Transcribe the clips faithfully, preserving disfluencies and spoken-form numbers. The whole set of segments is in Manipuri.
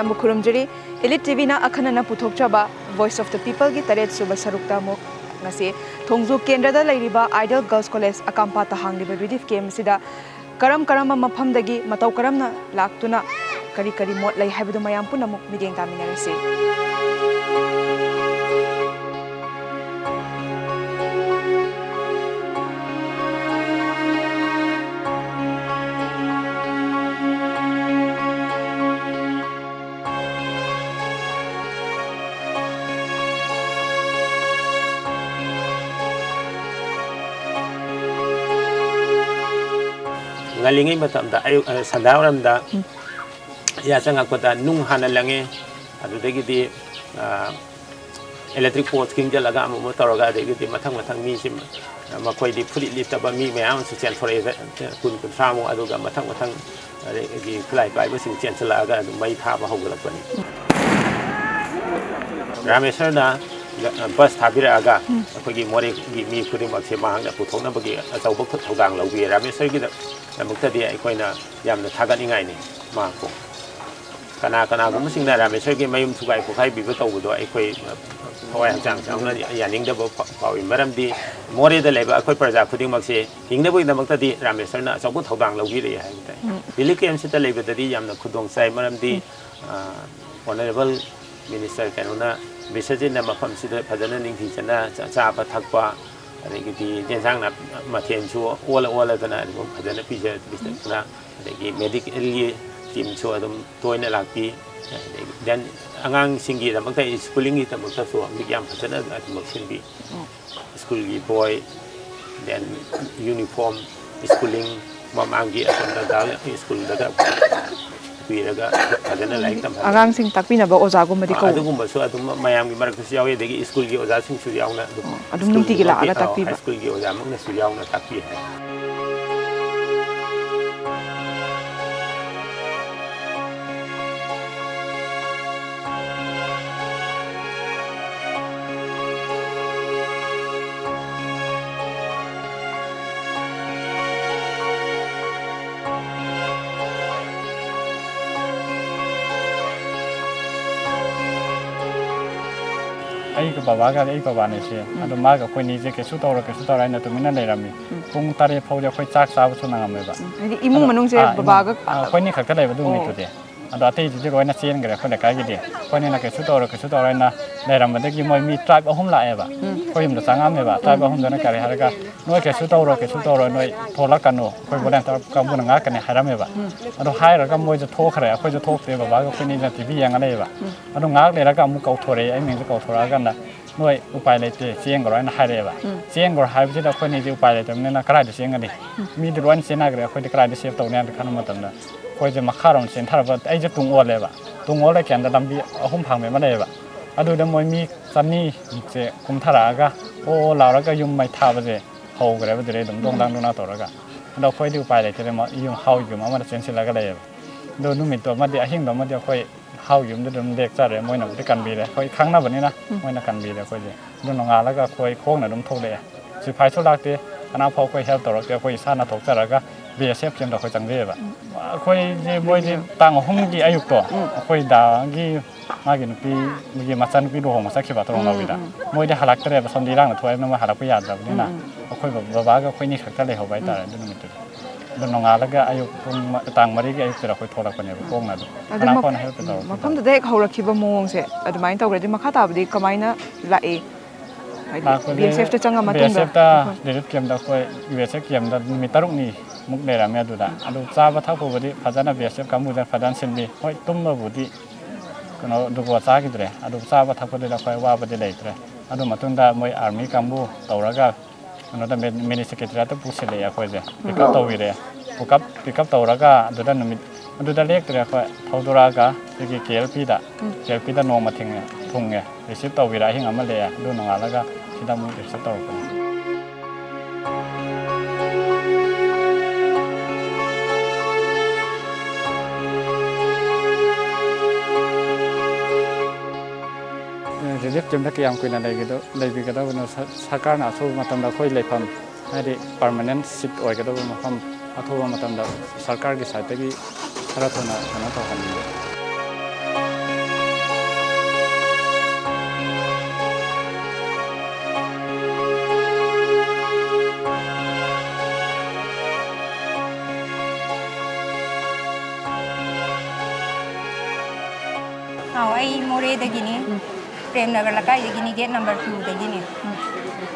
ꯑꯃꯨꯛ ꯈꯨꯔꯨꯝꯖꯔꯤ꯫ Elite ꯇꯤ ꯚꯤꯅ ꯑꯈꯟꯅꯅ ꯄꯨꯊꯣꯛꯆꯕ Voice of the Peopleꯒꯤ ꯇꯔꯦꯠ ꯁꯨꯕ ꯁꯔꯨꯛꯇ ꯑꯃꯨꯛ ꯉꯁꯤ ꯊꯣꯡꯖꯨ ꯀꯦꯟꯗ꯭ꯔꯗ ꯂꯩꯔꯤꯕ Ideal Girls College ꯑꯀꯥꯝꯄꯥꯠꯇ ꯍꯥꯡꯂꯤꯕ relief camp ꯑꯁꯤꯗ ꯀꯔꯝ ꯀꯔꯝꯕ ꯃꯐꯝꯗꯒꯤ ꯃꯇꯧ ꯀꯔꯝꯅ ꯂꯥꯛꯇꯨꯅ ꯀꯔꯤ ꯀꯔꯤ ꯃꯣꯠ ꯂꯩ ꯍꯥꯏꯕꯗꯨ ꯃꯌꯥꯝ ꯄꯨꯝꯅꯃꯛ ꯃꯤꯠꯌꯦꯡ ꯇꯥꯃꯤꯟꯅꯔꯁꯤ꯫ ꯉꯜꯂꯤꯉꯩ ꯃꯇꯝꯗ ꯑꯌꯨꯛ, ꯑ, ꯁꯟꯗꯥꯋꯥꯏꯔꯝꯗ ꯎꯝ꯫ ꯌꯥꯆꯪꯉꯛꯄꯗ ꯅꯨꯡ ꯍꯥꯟꯅ ꯂꯪꯉꯦ꯫ ꯑꯗꯨꯗꯒꯤꯗꯤ, ꯑ, electric post ꯈꯤꯡꯖꯤꯜꯂꯒ ꯑꯃꯨꯛ ꯑꯃꯨꯛ ꯇꯧꯔꯒ, ꯑꯗꯒꯤꯗꯤ ꯃꯊꯪ ꯃꯊꯪ ꯃꯤꯁꯤ, ꯃꯈꯣꯏꯗꯤ ꯐꯨꯔꯤꯠ ꯂꯤꯠꯇꯕ ꯃꯤ ꯃꯌꯥꯝ ꯑꯃꯁꯨ ꯆꯦꯟꯊꯣꯔꯛꯑꯦ, ꯀꯨꯟ ꯀꯨꯟꯊ꯭ꯔꯥꯃꯨꯛ꯫ ꯑꯗꯨꯒ ꯃꯊꯪ ꯃꯊꯪ ꯑꯗꯒꯤ ꯈꯨꯠꯂꯥꯏ ꯄꯥꯏꯕꯁꯤꯡ ꯆꯦꯟꯁꯤꯜꯂꯛꯑꯒ ꯑꯗꯨꯝ ꯃꯩ ꯊꯥꯕ ꯍꯧꯒꯠꯂꯛꯄꯅꯤ꯫ ꯔꯥꯃꯦꯁꯔꯅ ꯕꯁ ꯊꯥꯕꯤꯔꯛꯑꯒ ꯎꯝ꯫ ꯑꯩꯈꯣꯏꯒꯤ ꯃꯣꯔꯦꯒꯤ ꯃꯤ ꯈꯨꯗꯤꯡꯃꯛꯁꯦ ꯃꯍꯥꯛꯅ ꯄꯨꯊꯣꯛꯅꯕꯒꯤ ꯑꯆꯧꯕ ꯈꯨꯠ ꯊꯧꯗꯥꯡ ꯂꯧꯕꯤ꯫ ꯔꯥꯃꯦꯁꯔꯒꯤꯗꯃꯛꯇꯗꯤ ꯑꯩꯈꯣꯏꯅ ꯌꯥꯝꯅ ꯊꯥꯒꯠꯅꯤꯡꯉꯥꯏꯅꯤ ꯃꯍꯥꯛꯄꯨ꯫ ꯀꯅꯥ ꯀꯅꯥꯒꯨꯝꯕꯁꯤꯡꯅ ꯔꯥꯃꯦꯁꯔꯒꯤ ꯃꯌꯨꯝ ꯊꯨꯒꯥꯏ ꯄꯣꯛꯈꯥꯏꯕꯤꯕ ꯇꯧꯕꯗꯣ ꯑꯩꯈꯣꯏ ꯊꯋꯥꯏ ꯍꯛꯆꯥꯡ ꯌꯥꯎꯅ ꯌꯥꯅꯤꯡꯗꯕ ꯐꯥꯎꯏ꯫ ꯃꯔꯝꯗꯤ ꯃꯣꯔꯦꯗ ꯂꯩꯕ ꯑꯩꯈꯣꯏ ꯄ꯭ꯔꯖꯥ ꯈꯨꯗꯤꯡꯃꯛꯁꯦ ꯍꯤꯡꯅꯕꯒꯤꯗꯃꯛꯇꯗꯤ ꯔꯥꯃꯦꯁꯔꯅ ꯑꯆꯧꯕ ꯊꯧꯗꯥꯡ ꯂꯧꯕꯤꯔꯛꯏ ꯍꯥꯏꯕ ꯇꯥꯏ꯫ ꯎꯝ꯫ ꯔꯤꯂꯤꯐ ꯀꯦꯝꯁꯤꯗ ꯂꯩꯕꯗꯗꯤ ꯌꯥꯝꯅ ꯈꯨꯗꯣꯡ ꯆꯥꯏ, ꯃꯔꯝꯗꯤ, ꯎꯝ꯫ ꯑ, ꯑꯣꯅꯔꯦꯕꯜ ꯃꯤꯅꯤꯁꯇꯔ ꯀꯩꯅꯣꯅ, ꯕꯤꯁ꯭ꯋꯖꯤꯠꯅ ꯃꯐꯝꯁꯤꯗ ꯐꯖꯅ ꯅꯤꯡꯊꯤꯖꯅ ꯆꯥ-, ꯆꯥꯕ ꯊꯛꯄ, ꯑꯗꯒꯤꯗꯤ ꯌꯦꯟꯁꯥꯡ ꯅꯥ-, ꯃꯊꯦꯜꯁꯨ ꯑꯣꯜꯂ ꯑꯣꯜꯂꯗꯅ ꯑꯗꯨꯝ ꯐꯖꯅ ꯄꯤꯖ-, ꯄꯤꯖꯗꯅ, ꯑꯗꯒꯤ ꯃꯦꯗꯤꯀꯦꯜꯒꯤ ꯇꯤꯝꯁꯨ ꯑꯗꯨꯝ ꯇꯣꯏꯅ ꯂꯥꯛꯄꯤ꯫ ꯑꯗꯒꯤ ꯗꯦꯟ ꯑꯉꯥꯡꯁꯤꯡꯒꯤꯗꯃꯛꯇ, ꯁ꯭ꯀꯨꯂꯤꯡꯒꯤꯗꯃꯛꯇꯁꯨ ꯍꯧꯖꯤꯛ ꯌꯥꯝ ꯐꯖꯅ ꯑꯗꯨꯃꯛ ꯁꯤꯟꯕꯤ꯫ ꯎꯝ꯫ ꯁ꯭ꯀꯨꯜꯒꯤ ꯕꯣꯏ, ꯗꯦꯟ ꯌꯨꯅꯤꯐꯣꯔꯝ, ꯁ꯭ꯀꯨꯂꯤꯡ, ꯃꯃꯥꯡꯒꯤ ꯑꯁꯣꯝꯗ ꯁ꯭ꯀꯨꯜꯗꯒ ꯄꯤꯔꯒ ꯐꯖꯅ ꯂꯥꯏꯔꯤꯛ ꯇꯝꯍꯜꯂꯤ꯫ ꯑꯉꯥꯡꯁꯤꯡ ꯇꯥꯛꯄꯤꯅꯕ ꯑꯣꯖꯥꯒꯨꯝꯕꯗꯤ ꯑ, ꯀꯧꯕ꯭ꯔꯥ? ꯑꯗꯨꯒꯨꯝꯕꯁꯨ ꯑꯗꯨꯝ ꯃꯌꯥꯝꯒꯤ ꯃꯔꯛꯇꯁꯨ ꯌꯥꯎꯏ, ꯑꯗꯒꯤ ꯁ꯭ꯀꯨꯜꯒꯤ ꯑꯣꯖꯥꯁꯤꯡꯁꯨ ꯌꯥꯎꯅ ꯑꯗꯨꯝ ꯑꯣ, ꯑꯗꯨꯝ ꯅꯨꯡꯇꯤꯒꯤ ꯁ꯭ꯀꯨꯜꯗꯨꯃꯛꯀꯤ, ꯂꯥꯛꯑꯒ ꯑ, ꯇꯥꯛꯄꯤꯕ? ꯍꯥꯏ ꯁ꯭ꯀꯨꯜꯒꯤ ꯑꯣꯖꯥꯃꯛꯅꯁꯨ ꯌꯥꯎꯅ ꯇꯥꯛꯄꯤ ꯍꯥꯏ꯫ ꯑꯩꯒ ꯕꯕꯥꯒ, ꯑꯩ ꯕꯕꯥꯅꯦ ꯁꯦ꯫ ꯎꯝ꯫ ꯑꯗꯣ ꯃꯥꯒ ꯑꯩꯈꯣꯏꯅꯤꯁꯦ ꯀꯩꯁꯨ ꯇꯧꯔꯣꯏ, ꯀꯩꯁꯨ ꯇꯧꯔꯣꯏ ꯍꯥꯏꯅ ꯇꯨꯃꯤꯟꯅ ꯂꯩꯔꯝꯃꯤ꯫ ꯎꯝ꯫ ꯄꯨꯡ ꯇꯔꯦꯠ ꯐꯥꯎꯗꯤ ꯑꯩꯈꯣꯏ ꯆꯥꯛ ꯆꯥꯕꯁꯨ ꯅꯪꯉꯝꯃꯦꯕ꯫ ꯎꯝ, ꯍꯥꯏꯗꯤ ꯏꯃꯨꯡ ꯑꯗꯣ, ꯃꯅꯨꯡꯁꯦ ꯑꯥ, ꯏꯃꯨꯡ, ꯕꯕꯥꯒ ꯑꯥ, ꯑꯩꯈꯣꯏꯅꯤ ꯈꯛꯇ ꯂꯩꯕ ꯑꯗꯨ ꯑꯣ꯫ ꯅꯨꯃꯤꯠꯇꯨꯗꯤ꯫ ꯑꯗꯣ ꯑꯇꯩꯗꯨꯗꯤ ꯂꯣꯏꯅ ꯆꯦꯟꯈ꯭ꯔꯦ ꯑꯩꯈꯣꯏ ꯂꯩꯀꯥꯏꯒꯤꯗꯤ꯫ ꯑꯩꯈꯣꯏꯅꯤꯅ ꯀꯩꯁꯨ ꯇꯧꯔꯣꯏ, ꯀꯩꯁꯨ ꯇꯧꯔꯣꯏ ꯍꯥꯏꯅ ꯂꯩꯔꯝꯕꯗꯒꯤ ꯃꯣꯏ ꯃꯤ tribe ꯑꯍꯨꯝ ꯂꯥꯛꯑꯦꯕ꯫ ꯎꯝ꯫ ꯑꯩꯈꯣꯏ ꯌꯨꯝꯗ ꯆꯪꯉꯛꯑꯝꯃꯦꯕ꯫ Tribe ꯎꯝ꯫ ꯑꯍꯨꯝꯗꯨꯅ ꯀꯔꯤ ꯍꯥꯏꯔꯒ, "ꯅꯣꯏ ꯀꯩꯁꯨ ꯇꯧꯔꯣꯏ, ꯀꯩꯁꯨ ꯇꯧꯔꯣꯏ, ꯅꯣꯏ ꯊꯣꯛꯂꯛꯀꯅꯨ, ꯑꯩꯈꯣꯏ volunteer ꯀꯥꯡꯕꯨꯅ ꯉꯥꯛꯀꯅꯤ" ꯍꯥꯏꯔꯝꯃꯦꯕ꯫ ꯎꯝ꯫ ꯑꯗꯣ ꯍꯥꯏꯔꯒ ꯃꯣꯏꯁꯨ ꯊꯣꯛꯈ꯭ꯔꯦ, ꯑꯩꯈꯣꯏꯁꯨ ꯊꯣꯛꯇꯦ, ꯕꯕꯥꯒ ꯑꯩꯈꯣꯏꯅꯤꯅ ꯇꯤ ꯚꯤ ꯌꯦꯡꯉ ꯂꯩꯌꯦꯕ꯫ ꯎꯝ꯫ ꯑꯗꯣ ꯉꯥꯏꯍꯥꯛ ꯂꯩꯔꯒ ꯑꯃꯨꯛ ꯀꯧꯊꯣꯔꯛꯑꯦ, ꯑꯩ ꯃꯤꯡꯁꯦ ꯀꯧꯊꯣꯔꯛꯑꯀꯥꯟꯗ, "ꯅꯣꯏ ꯎꯄꯥꯏ ꯂꯩꯇꯦ, ꯆꯦꯟꯈ꯭ꯔꯣ" ꯍꯥꯏꯅ ꯍꯥꯏꯔꯛꯑꯦꯕ꯫ ꯎꯝ꯫ ꯆꯦꯟꯈ꯭ꯔꯣ ꯍꯥꯏꯕꯁꯤꯗ ꯑꯩꯈꯣꯏꯅꯤꯗꯤ ꯎꯄꯥꯏ ꯂꯩꯇꯕꯅꯤꯅ ꯀꯗꯥꯏꯗ ꯆꯦꯟꯒꯅꯤ? ꯎꯝ꯫ ꯃꯤꯗꯤ ꯂꯣꯏꯅ ꯆꯦꯟꯅꯈ꯭ꯔꯦ, ꯑꯩꯈꯣꯏꯗꯤ ꯀꯗꯥꯏꯗ save ꯇꯧꯅꯤ ꯍꯥꯏꯅ ꯈꯟꯕ ꯃꯇꯝꯗ, ꯑꯩꯈꯣꯏꯁꯦ ꯃꯈꯥꯔꯣꯝ ꯆꯦꯟꯊꯔꯕ, ꯑꯩꯁꯦ ꯇꯨꯡ ꯑꯣꯜꯂꯦꯕ꯫ ꯇꯨꯡ ꯑꯣꯜꯂꯀꯥꯟꯗ ꯂꯝꯕꯤ ꯑꯍꯨꯝ ꯐꯥꯡꯕ ꯑꯃ ꯂꯩꯌꯦꯕ꯫ ꯑꯗꯨꯗ ꯃꯣꯏ ꯃꯤ ꯆꯅꯤꯃꯨꯛꯁꯦ ꯀꯨꯝꯊꯔꯛꯑꯒ "ꯑꯣ" ꯂꯥꯎꯔꯒ ꯌꯨꯝ ꯃꯩ ꯊꯥꯕꯁꯦ ꯍꯧꯈ꯭ꯔꯦꯕ꯫ ꯑꯗꯨꯗꯩ ꯑꯗꯨꯝ ꯗꯣꯡ ꯎꯝ꯫ ꯗꯥꯡ ꯗꯣꯡ ꯗꯥꯡ ꯇꯧꯔꯒ꯫ ꯑꯗꯣ ꯑꯩꯈꯣꯏꯗꯤ ꯎꯄꯥꯏ ꯂꯩꯇꯗꯅ ꯃ-, ꯌꯨꯝ, ꯍꯥꯎ ꯌꯨꯝ ꯑꯃꯗ ꯆꯦꯟꯁꯤꯜꯂꯒ ꯂꯩꯌꯦꯕ꯫ ꯑꯗꯣ ꯅꯨꯃꯤꯠꯇꯣ ꯑꯃꯗꯤ, ꯑꯍꯤꯡꯗꯣ ꯑꯃꯗꯤ ꯑꯩꯈꯣꯏ ꯍꯥꯎ ꯌꯨꯝꯗ ꯑꯗꯨꯝ ꯂꯦꯛꯆꯔꯦ꯫ ꯃꯣꯏꯅꯕꯨꯗꯤ ꯀꯟꯕꯤꯔꯦ, ꯑꯩꯈꯣꯏ ꯈꯪꯅꯕꯅꯤꯅ ꯎꯝ꯫ ꯃꯣꯏꯅ ꯀꯟꯕꯤꯔꯦ ꯑꯩꯈꯣꯏꯁꯦ꯫ ꯑꯗꯨ ꯅꯣꯡꯉꯥꯜꯂꯒ ꯑꯩꯈꯣꯏ ꯈꯣꯡꯅ ꯑꯗꯨꯝ ꯊꯣꯛꯂꯛꯑꯦ꯫ ꯁꯤꯐꯥꯏꯁꯨ ꯂꯥꯛꯇꯦ, ꯀꯅꯥꯐꯥꯎ ꯑꯩꯈꯣꯏ help ꯇꯧꯔꯛꯇꯦ꯫ ꯑꯩꯈꯣꯏ ꯏꯁꯥꯅ ꯊꯣꯛꯆꯔꯒ ꯕꯤ ꯑꯦꯁ ꯑꯦꯐ ꯀꯦꯝꯗ ꯑꯩꯈꯣꯏ ꯆꯪꯖꯩꯑꯕ꯫ ꯎꯝ꯫ ꯑꯩꯈꯣꯏꯁꯦ ꯃꯣꯏꯗꯤ ꯇꯥꯡ ꯑꯍꯨꯝꯒꯤ ꯑꯌꯨꯛꯇꯣ ꯎꯝ꯫ ꯑꯩꯈꯣꯏ ꯗꯥꯒꯤ, ꯃꯥꯒꯤ ꯅꯨꯄꯤꯒꯤ ꯃꯆꯥꯅꯨꯄꯤ ꯂꯨꯍꯣꯡꯕ ꯆꯠꯈꯤꯕ ꯇꯣꯔꯣꯡꯂꯥꯎꯕꯤꯗ꯫ ꯎꯝ, ꯎꯝ꯫ ꯃꯣꯏꯗꯤ ꯍꯜꯂꯛꯇ꯭ꯔꯦꯕ, ꯁꯣꯝꯗ ꯏꯔꯥꯡꯅ ꯊꯣꯛꯑꯦ, ꯃꯣꯏ ꯍꯜꯂꯛꯄ ꯌꯥꯗ꯭ꯔꯕꯅꯤꯅ ꯎꯝ, ꯎꯝ꯫ ꯑꯩꯈꯣꯏ ꯕ-, ꯕꯕꯥꯒ ꯑꯩꯈꯣꯏꯅꯤ ꯈꯛꯇ ꯂꯩꯍꯧꯕ ꯍꯥꯏꯇꯥꯔꯦ ꯎꯝ꯫ ꯑꯗꯨ ꯅꯨꯃꯤꯠꯇꯨꯗꯤ꯫ ꯑꯗꯣ ꯅꯣꯡꯉꯥꯜꯂꯒ ꯑꯌꯨꯛ ꯄꯨꯡ ꯃ-, ꯇꯥꯡ ꯃꯔꯤꯒꯤ ꯑꯌꯨꯛꯇꯨꯗ ꯑꯩꯈꯣꯏ ꯊꯣꯛꯂꯛꯄꯅꯦꯕ ꯈꯣꯡꯅ ꯑꯗꯨꯝ꯫ ꯑꯗꯨ ꯀꯅꯥ ꯃꯐ-, ꯀꯣꯟꯅ help ꯇꯧꯔꯛꯀꯦ ꯇꯧꯔꯛꯀꯦ? ꯃꯐꯝꯗꯨꯗ ꯍꯦꯛ ꯍꯧꯔꯛꯈꯤꯕ ꯃꯑꯣꯡꯁꯦ ꯑꯗꯨꯃꯥꯏꯅ ꯇꯧꯈ꯭ꯔꯗꯤ ꯃꯈꯥ ꯇꯥꯕꯗꯤ ꯀꯃꯥꯏꯅ ꯂꯥꯛꯏ? ꯍꯥꯏꯗꯤ ꯂꯥꯛꯄꯁꯦ ꯕꯤ ꯑꯦꯁ ꯑꯦꯐꯇ ꯆꯪꯉ ꯃꯇꯨꯡꯗ ꯕꯤ ꯑꯦꯁ ꯑꯦꯐꯇ ꯑꯩꯈꯣꯏ relief campꯇ ꯑꯩꯈꯣꯏ ꯌꯨ ꯑꯦꯁ ꯑꯦꯐ campꯇ ꯅꯨꯃꯤꯠ ꯇꯔꯨꯛꯅꯤꯃꯨꯛ ꯂꯩꯔꯝꯃꯦ ꯑꯗꯨꯗ꯫ ꯎꯝ꯫ ꯑꯗꯨ ꯆꯥꯕ ꯊꯛꯄꯕꯨꯗꯤ ꯐꯖꯅ ꯕꯤ ꯑꯦꯁ ꯑꯦꯐ ꯀꯥꯡꯕꯨꯁꯤꯅ ꯐꯖꯅ ꯁꯤꯟꯕꯤ꯫ ꯍꯣꯏ, ꯇꯨꯝꯕꯕꯨꯗꯤ ꯀꯩꯅꯣ ꯗꯨꯒꯣ ꯆꯥꯈꯤꯗ꯭ꯔꯦ, ꯑꯗꯨ ꯆꯥꯕ ꯊꯛꯄꯗꯨꯗꯤ ꯑꯩꯈꯣꯏ ꯑꯋꯥꯕꯗꯤ ꯂꯩꯇ꯭ꯔꯦ꯫ ꯑꯗꯨ ꯃꯇꯨꯡꯗ ꯃꯣꯏ army ꯀꯥꯡꯕꯨ ꯇꯧꯔꯒ ꯀꯩꯅꯣꯗ ꯃꯤ-, mini secretariatꯇ ꯄꯨꯁꯤꯜꯂꯛꯑꯦ ꯑꯩꯈꯣꯏꯁꯦ꯫ Pick up ꯎꯝ꯫ ꯇꯧꯕꯤꯔꯛꯑꯦ꯫ Pick up, pick up ꯇꯧꯔꯒ ꯑꯗꯨꯗ ꯅꯨꯃꯤꯠ ꯑꯗꯨꯗ ꯂꯦꯛꯇ꯭ꯔꯦ ꯑꯩꯈꯣꯏ꯫ ꯊꯧꯗꯣꯔꯛꯑꯒ ꯁꯤꯒꯤ ꯀꯦ ꯑꯦꯜ ꯄꯤꯗ, ꯎꯝ꯫ ꯀꯦ ꯑꯦꯜ ꯄꯤꯗ ꯅꯣꯡꯃ ꯊꯤꯡꯉꯦ, ꯊꯨꯡꯉꯦ꯫ Receive ꯇꯧꯕꯤꯔ ꯑꯍꯤꯡ ꯑꯃ ꯂꯦꯛꯑꯦ꯫ ꯑꯗꯨ ꯅꯣꯡꯉꯥꯜꯂꯒ ꯁꯤꯗ ꯑꯃꯨꯛ receive ꯇꯧꯔꯛꯄꯅꯦ꯫ Relief campꯇ ꯀꯌꯥꯝ ꯀꯨꯏꯅ ꯂꯩꯒꯗ-, ꯂꯩꯕꯤꯒꯗꯕꯅꯣ? ꯁ-, ꯁꯔꯀꯥꯔꯅ ꯑꯊꯨꯕ ꯃꯇꯝꯗ ꯑꯩꯈꯣꯏ ꯂꯩꯐꯝ, ꯍꯥꯏꯗꯤ permanent seat ꯑꯣꯏꯒꯗꯕ ꯃꯐꯝ, ꯑꯊꯨꯕ ꯃꯇꯝꯗ ꯁꯔꯀꯥꯔꯒꯤ sideꯇꯒꯤ ꯈꯔ ꯊꯨꯅ ꯀꯩꯅꯣ ꯇꯧꯍꯟꯅꯤꯡꯉꯤ꯫ ꯃꯣꯔꯦꯗꯒꯤꯅꯤ꯫ ꯎꯝ꯫ ꯄ꯭ꯔꯦꯝꯅꯒꯔ ꯂꯩꯀꯥꯏꯗꯒꯤꯅꯤ, ꯒꯦꯠ ꯅꯝꯕꯔ ꯇꯨꯗꯒꯤꯅꯤ꯫ ꯎꯝ꯫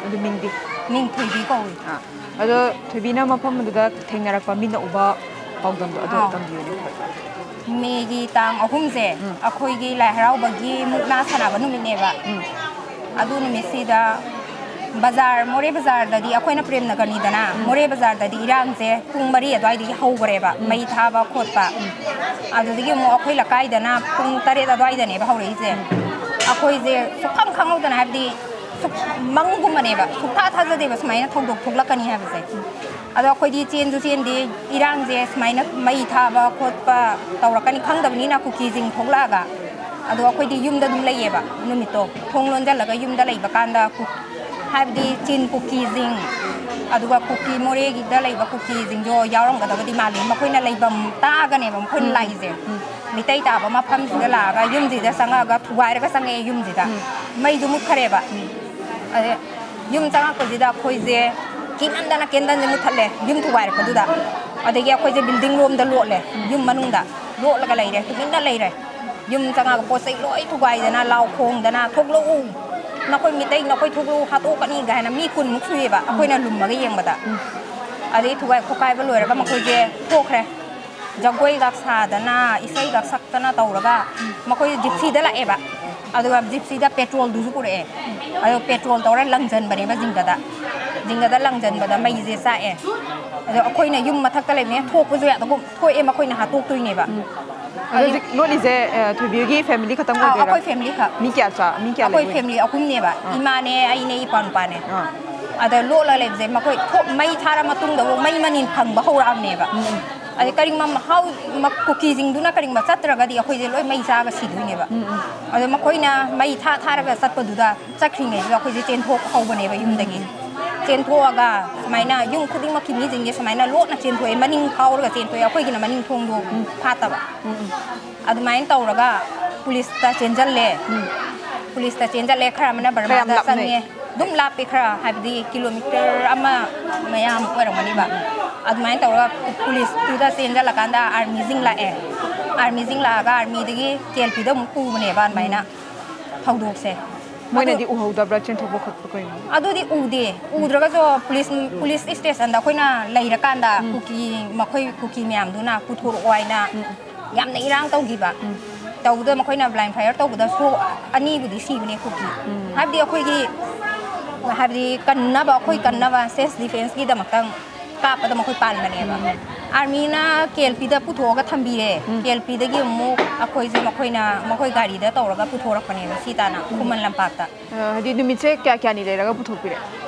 ꯑꯗꯨ ꯃꯤꯡꯗꯤ? ꯃꯤꯡ ꯊꯣꯏꯕꯤ ꯀꯧꯏ꯫ ꯑꯥ꯫ ꯑꯗꯣ ꯊꯣꯏꯕꯤꯅ ꯃꯐꯝ ꯑꯗꯨꯗ ꯊꯦꯡꯅꯔꯛꯄ, ꯃꯤꯠꯅ ꯎꯕ ꯄꯥꯎꯗꯝꯗꯣ ꯑꯗꯨ ꯑꯥ꯫ ꯇꯝꯕꯤꯌꯨꯅꯦ ꯈꯔ꯫ ꯃꯦꯒꯤ ꯇꯥꯡ ꯑꯍꯨꯝꯁꯦ ꯎꯝ꯫ ꯑꯩꯈꯣꯏꯒꯤ ꯂꯥꯏ ꯍꯔꯥꯎꯕꯒꯤ ꯃꯨꯛꯅꯥ ꯁꯥꯟꯅꯕ ꯅꯨꯃꯤꯠꯅꯦꯕ꯫ ꯎꯝ꯫ ꯑꯗꯨ ꯅꯨꯃꯤꯠꯁꯤꯗ ꯕꯖꯥꯔ, ꯃꯣꯔꯦ ꯕꯖꯥꯔꯗꯗꯤ ꯑꯩꯈꯣꯏꯅ ꯄ꯭ꯔꯦꯝꯅꯒꯔꯅꯤꯗꯅ, ꯎꯝ꯫ ꯃꯣꯔꯦ ꯕꯖꯥꯔꯗꯗꯤ ꯏꯔꯥꯡꯁꯦ ꯄꯨꯡ ꯃꯔꯤ ꯑꯗꯨꯋꯥꯏꯗꯒꯤ ꯍꯧꯈ꯭ꯔꯦꯕ, ꯎꯝ꯫ ꯃꯩ ꯊꯥꯕ ꯈꯣꯠꯄ꯫ ꯎꯝ꯫ ꯑꯗꯨꯗꯒꯤ ꯑꯃꯨꯛ ꯑꯩꯈꯣꯏ ꯂꯩꯀꯥꯏꯗꯅ ꯄꯨꯡ ꯇꯔꯦꯠ ꯑꯗꯨꯋꯥꯏꯗꯅꯦꯕ ꯍꯧꯔꯛꯏꯁꯦ꯫ ꯎꯝ꯫ ꯑꯩꯈꯣꯏꯁꯦ ꯁꯨꯛꯈꯪ ꯈꯪꯍꯧꯗꯅ, ꯍꯥꯏꯕꯗꯤ ꯁꯨꯛ-, ꯃꯪꯒꯨꯝꯕꯅꯦꯕ, ꯁꯨꯛꯊꯥ ꯊꯥꯖꯗꯦꯕ ꯁꯨꯃꯥꯏꯅ ꯊꯧꯗꯣꯛ ꯊꯣꯛꯂꯛꯀꯅꯤ ꯍꯥꯏꯕꯁꯦ꯫ ꯎꯝ꯫ ꯑꯗꯣ ꯑꯩꯈꯣꯏꯗꯤ ꯆꯦꯟꯁꯨ ꯆꯦꯟꯗꯦ, ꯏꯔꯥꯡꯁꯦ ꯁꯨꯃꯥꯏꯅ ꯃꯩ ꯊꯥꯕ ꯈꯣꯠꯄ ꯇꯧꯔꯛꯀꯅꯤ ꯈꯪꯗꯕꯅꯤꯅ ꯀꯨꯀꯤꯁꯤꯡ ꯊꯣꯛꯂꯛꯑꯒ꯫ ꯑꯗꯣ ꯑꯩꯈꯣꯏꯗꯤ ꯌꯨꯝꯗ ꯑꯗꯨꯝ ꯂꯩꯌꯦꯕ ꯅꯨꯃꯤꯠꯇꯣ꯫ ꯊꯣꯡ ꯂꯣꯟꯁꯤꯜꯂꯒ ꯌꯨꯝꯗ ꯂꯩꯕ ꯀꯥꯟꯗ ꯀꯨ-, ꯍꯥꯏꯕꯗꯤ ꯆꯤꯟ ꯀꯨꯀꯤꯁꯤꯡ, ꯑꯗꯨꯒ ꯀꯨꯀꯤ ꯃꯣꯔꯦꯒꯤꯗ ꯂꯩꯕ ꯀꯨꯀꯤꯁꯤꯡꯗꯣ ꯌꯥꯎꯔꯝꯒꯗꯕꯗꯤ ꯃꯥꯜꯂꯤ꯫ ꯃꯈꯣꯏꯅ ꯂꯩꯐꯝ ꯇꯥꯛꯑꯒꯅꯦꯕ ꯃꯈꯣꯏꯅ ꯎꯝ꯫ ꯂꯥꯛꯏꯁꯦ꯫ ꯎꯝ꯫ ꯃꯤꯇꯩ ꯇꯥꯕ ꯃꯐꯝꯁꯤꯗ ꯂꯥꯛꯑꯒ ꯌꯨꯝꯁꯤꯗ ꯆꯪꯉꯛꯑꯒ ꯊꯨꯒꯥꯏꯔꯒ ꯆꯪꯉꯛꯑꯦ ꯌꯨꯝꯁꯤꯗ꯫ ꯎꯝ꯫ ꯃꯩꯁꯨ ꯃꯨꯠꯈꯔꯦꯕ꯫ ꯎꯝ꯫ ꯑꯗꯩ ꯌꯨꯝ ꯆꯪꯉꯛꯄꯁꯤꯗ ꯑꯩꯈꯣꯏꯁꯦ ꯀꯤꯃꯟꯗꯅ ꯀꯦꯟꯗꯜꯁꯦ ꯃꯨꯠꯊꯠꯂꯦ, ꯌꯨꯝ ꯊꯨꯒꯥꯏꯔꯛꯄꯗꯨꯗ꯫ ꯑꯗꯒꯤ ꯑꯩꯈꯣꯏꯁꯦ ꯕꯤꯜꯗꯤꯡ ꯔꯣꯝꯗ ꯂꯣꯠꯂꯦ, ꯌꯨꯝ ꯃꯅꯨꯡꯗ ꯂꯣꯠꯂꯒ ꯂꯩꯔꯦ, ꯇꯨꯃꯤꯟꯅ ꯂꯩꯔꯦ꯫ ꯌꯨꯝ ꯆꯪꯉꯒ ꯄꯣꯠ ꯆꯩ ꯂꯣꯏ ꯊꯨꯒꯥꯏꯗꯅ, ꯂꯥꯎ ꯈꯣꯡꯗꯅ, "ꯊꯣꯛꯂꯛꯎ, ꯅꯈꯣꯏ ꯃꯤꯇꯩ, ꯅꯈꯣꯏ ꯊꯣꯛꯂꯛꯎ, ꯍꯥꯠꯇꯣꯛꯀꯅꯤ" ꯀꯥꯏꯅ ꯃꯤ ꯀꯨꯟꯃꯨꯛ ꯁꯨꯏꯌꯦꯕ ꯑꯩꯈꯣꯏꯅ ꯂꯨꯝꯃꯒ ꯌꯦꯡꯕꯗ꯫ ꯑꯗꯩ ꯊꯨꯒꯥꯏ ꯈꯣꯠꯀꯥꯏꯕ ꯂꯣꯏꯔꯒ ꯃꯈꯣꯏꯁꯦ ꯊꯣꯛꯈ꯭ꯔꯦ꯫ ꯖꯒꯣꯏꯒ ꯁꯥꯗꯅ, ꯏꯁꯩꯒ ꯁꯛꯇꯅ ꯇꯧꯔꯒ ꯃꯈꯣꯏ ꯖꯤꯞꯁꯤꯗ ꯂꯥꯛꯑꯦꯕ꯫ ꯑꯗꯨꯒ ꯖꯤꯞꯁꯤꯗ ꯄꯦꯇ꯭ꯔꯣꯜꯗꯨꯁꯨ ꯄꯨꯔꯛꯑꯦ꯫ ꯑꯗꯣ ꯄꯦꯇ꯭ꯔꯣꯜ ꯇꯧꯔ ꯂꯪꯁꯤꯟꯕꯅꯦꯕ ꯖꯤꯡꯒꯗ꯫ ꯖꯤꯡꯒꯗ ꯂꯪꯁꯤꯟꯕꯗ ꯃꯩꯁꯦ ꯆꯥꯛꯑꯦ꯫ ꯑꯗꯣ ꯑꯩꯈꯣꯏꯅ ꯌꯨꯝ ꯃꯊꯛꯇ ꯂꯩꯕꯅꯤꯅ ꯊꯣꯛꯄꯁꯨ ꯌꯥꯗꯒꯨꯝ ꯊꯣꯛꯑꯦ, ꯃꯈꯣꯏꯅ ꯍꯥꯠꯇꯣꯛꯇꯣꯏꯅꯦꯕ꯫ ꯎꯝ꯫ ꯑꯗꯣ ꯑꯗꯨ ꯍꯧꯖꯤꯛ ꯂꯣꯠꯂꯤꯁꯦ, ꯑ, ꯊꯣꯏꯕꯤꯒꯤ ꯐꯦꯃꯤꯂꯤ ꯈꯛꯇꯪ ꯑꯥ, ꯑꯣꯏꯗꯣꯏꯔꯥ? ꯑꯩꯈꯣꯏ ꯐꯦꯃꯤꯂꯤ ꯈꯛ꯫ ꯃꯤ ꯀꯌꯥ ꯆꯥ-, ꯃꯤ ꯀꯌꯥ ꯑꯩꯈꯣꯏ ꯂꯩꯕ? ꯐꯦꯃꯤꯂꯤ ꯑꯍꯨꯝꯅꯦꯕ꯫ ꯑꯥ꯫ ꯏꯃꯥꯅꯦ, ꯑꯩꯅꯦ, ꯏꯄ꯭ꯋꯥ ꯅꯨꯄꯥꯅꯦ꯫ ꯑꯥ꯫ ꯑꯗ ꯂꯣꯠꯂ ꯂꯩꯕꯁꯦ ꯃꯈꯣꯏ ꯊꯣꯛ-, ꯃꯩ ꯊꯥꯔ ꯃꯇꯨꯡꯗ ꯑꯃꯨꯛ ꯃꯩ ꯃꯅꯤꯟ ꯈꯪꯕ ꯍꯧꯔꯛꯑꯕꯅꯦꯕ꯫ ꯎꯝ, ꯎꯝ꯫ ꯑꯗꯩ ꯀꯔꯤꯒꯨꯝꯕ ꯃꯍꯥꯎ-, ꯃ-, ꯀꯨꯀꯤꯁꯤꯡꯗꯨꯅ ꯀꯔꯤꯒꯨꯝꯕ ꯆꯠꯇ꯭ꯔꯒꯗꯤ ꯑꯩꯈꯣꯏꯁꯦ ꯂꯣꯏ ꯃꯩ ꯆꯥꯒ ꯁꯤꯗꯣꯏꯅꯦꯕ꯫ ꯎꯝ, ꯎꯝ꯫ ꯑꯗꯣ ꯃꯈꯣꯏꯅ ꯃꯩ ꯊꯥ ꯊꯥꯔꯒ ꯆꯠꯄꯗꯨꯗ ꯆꯠꯈ꯭ꯔꯤꯉꯩꯗꯨꯗ ꯑꯩꯈꯣꯏꯁꯦ ꯆꯦꯟꯊꯣꯛꯍꯧꯕꯅꯦꯕ ꯌꯨꯝꯗꯒꯤ꯫ ꯎꯝ꯫ ꯆꯦꯟꯊꯣꯛꯑꯒ ꯁꯨꯃꯥꯏꯅ ꯌꯨꯝ ꯈꯨꯗꯤꯡꯃꯛꯀꯤ ꯃꯤꯁꯤꯡꯁꯦ ꯁꯨꯃꯥꯏꯅ ꯂꯣꯠꯅ ꯆꯦꯟꯊꯣꯛꯑꯦ, ꯃꯅꯤꯡ ꯐꯥꯎꯔꯒ ꯆꯦꯟꯊꯣꯛꯑꯦ, ꯑꯩꯈꯣꯏꯒꯤꯅ ꯃꯅꯤꯡ ꯊꯣꯡꯗꯣ ꯎꯝ꯫ ꯐꯥꯠꯇꯕ꯫ ꯎꯝ, ꯎꯝ꯫ ꯑꯗꯨꯃꯥꯏꯅ ꯇꯧꯔꯒ ꯄꯨꯂꯤꯁꯇ ꯆꯦꯟꯖꯜꯂꯦ꯫ ꯎꯝ꯫ ꯄꯨꯂꯤꯁꯇ ꯆꯦꯟꯖꯜꯂꯦ, ꯈꯔ ꯑꯃꯅ ꯀꯌꯥꯝ ꯕꯔꯃꯥꯗ ꯂꯥꯞꯅꯩ? ꯆꯪꯉꯦ꯫ ꯑꯗꯨꯝ ꯂꯥꯞꯄꯦ ꯈꯔ, ꯍꯥꯏꯕꯗꯤ ꯀꯤꯂꯣꯃꯤꯇꯔ ꯑꯃ ꯃꯌꯥꯃꯨꯛ ꯑꯣꯏꯔꯝꯒꯅꯤꯕ꯫ ꯑꯗꯨꯃꯥꯏꯅ ꯇꯧꯔꯒ ꯄꯨꯂꯤꯁꯇꯨꯗ ꯆꯦꯟꯖꯜꯂꯀꯥꯟꯗ ꯑꯥꯔꯃꯤꯁꯤꯡ ꯂꯥꯛꯑꯦ꯫ ꯑꯥꯔꯃꯤꯁꯤꯡ ꯂꯥꯛꯑꯒ ꯑꯥꯔꯃꯤꯗꯒꯤ ꯀꯦ ꯑꯦꯜ ꯄꯤꯗ ꯑꯃꯨꯛ ꯄꯨꯕꯅꯦꯕ ꯑꯗꯨꯃꯥꯏꯅ ꯊꯧꯗꯣꯛꯁꯦ꯫ ꯃꯣꯏꯅꯗꯤ ꯑꯗꯨ ꯎꯍꯧꯗꯕ꯭ꯔꯥ ꯆꯦꯟꯊꯣꯛꯄ ꯈꯣꯠꯄ ꯀꯩꯅꯣ? ꯑꯗꯨꯗꯤ ꯎꯗꯦ꯫ ꯎꯗ꯭ꯔꯒꯁꯨ ꯄꯨꯂꯤꯁ, ꯄꯨꯂꯤꯁ ꯏꯁꯇꯦꯁꯟꯗ ꯑꯩꯈꯣꯏꯅ ꯂꯩꯔꯀꯥꯟꯗ ꯎꯝ꯫ ꯀꯨꯀꯤ, ꯃꯈꯣꯏ ꯀꯨꯀꯤ ꯃꯌꯥꯝꯗꯨꯅ ꯄꯨꯊꯣꯔꯛꯑꯣ ꯍꯥꯏꯅ ꯎꯝ꯫ ꯌꯥꯝꯅ ꯏꯔꯥꯡ ꯇꯧꯈꯤꯕ꯫ ꯎꯝ꯫ ꯇꯧꯕꯗ ꯃꯈꯣꯏꯅ blind fire ꯇꯧꯕꯗ ꯁꯣꯛ ꯑꯅꯤꯕꯨꯗꯤ ꯁꯤꯕꯅꯦ ꯀꯨꯀꯤ꯫ ꯎꯝ꯫ ꯍꯥꯏꯕꯗꯤ ꯑꯩꯈꯣꯏꯒꯤ, ꯍꯥꯏꯕꯗꯤ ꯀꯟꯅꯕ, ꯑꯩꯈꯣꯏ ꯎꯝ꯫ ꯀꯟꯅꯕ self defenceꯀꯤꯗꯃꯛꯇ ꯀꯥꯞꯄꯗ ꯃꯈꯣꯏ ꯄꯥꯟꯕꯅꯦꯕ꯫ ꯎꯝ꯫ ꯑꯥꯔꯃꯤꯅ ꯀꯦ ꯑꯦꯜ ꯄꯤꯗ ꯄꯨꯊꯣꯛꯑꯒ ꯊꯝꯕꯤꯔꯦ꯫ ꯎꯝ꯫ ꯀꯦ ꯑꯦꯜ ꯄꯤꯗꯒꯤ ꯑꯃꯨꯛ ꯑꯩꯈꯣꯏꯁꯦ ꯃꯈꯣꯏꯅ, ꯃꯈꯣꯏ ꯒꯥꯔꯤꯗ ꯇꯧꯔꯒ ꯄꯨꯊꯣꯔꯛꯄꯅꯦꯕ ꯁꯤ ꯇꯥꯅ ꯎꯝ꯫ ꯈꯨꯃꯟ ꯂꯝꯄꯥꯛꯇ꯫ ꯑ, ꯍꯥꯏꯗꯤ ꯅꯨꯃꯤꯠꯁꯦ ꯀꯌꯥ ꯀꯌꯥꯅꯤ ꯂꯩꯔꯒ ꯄꯨꯊꯣꯛꯄꯤꯔꯦ?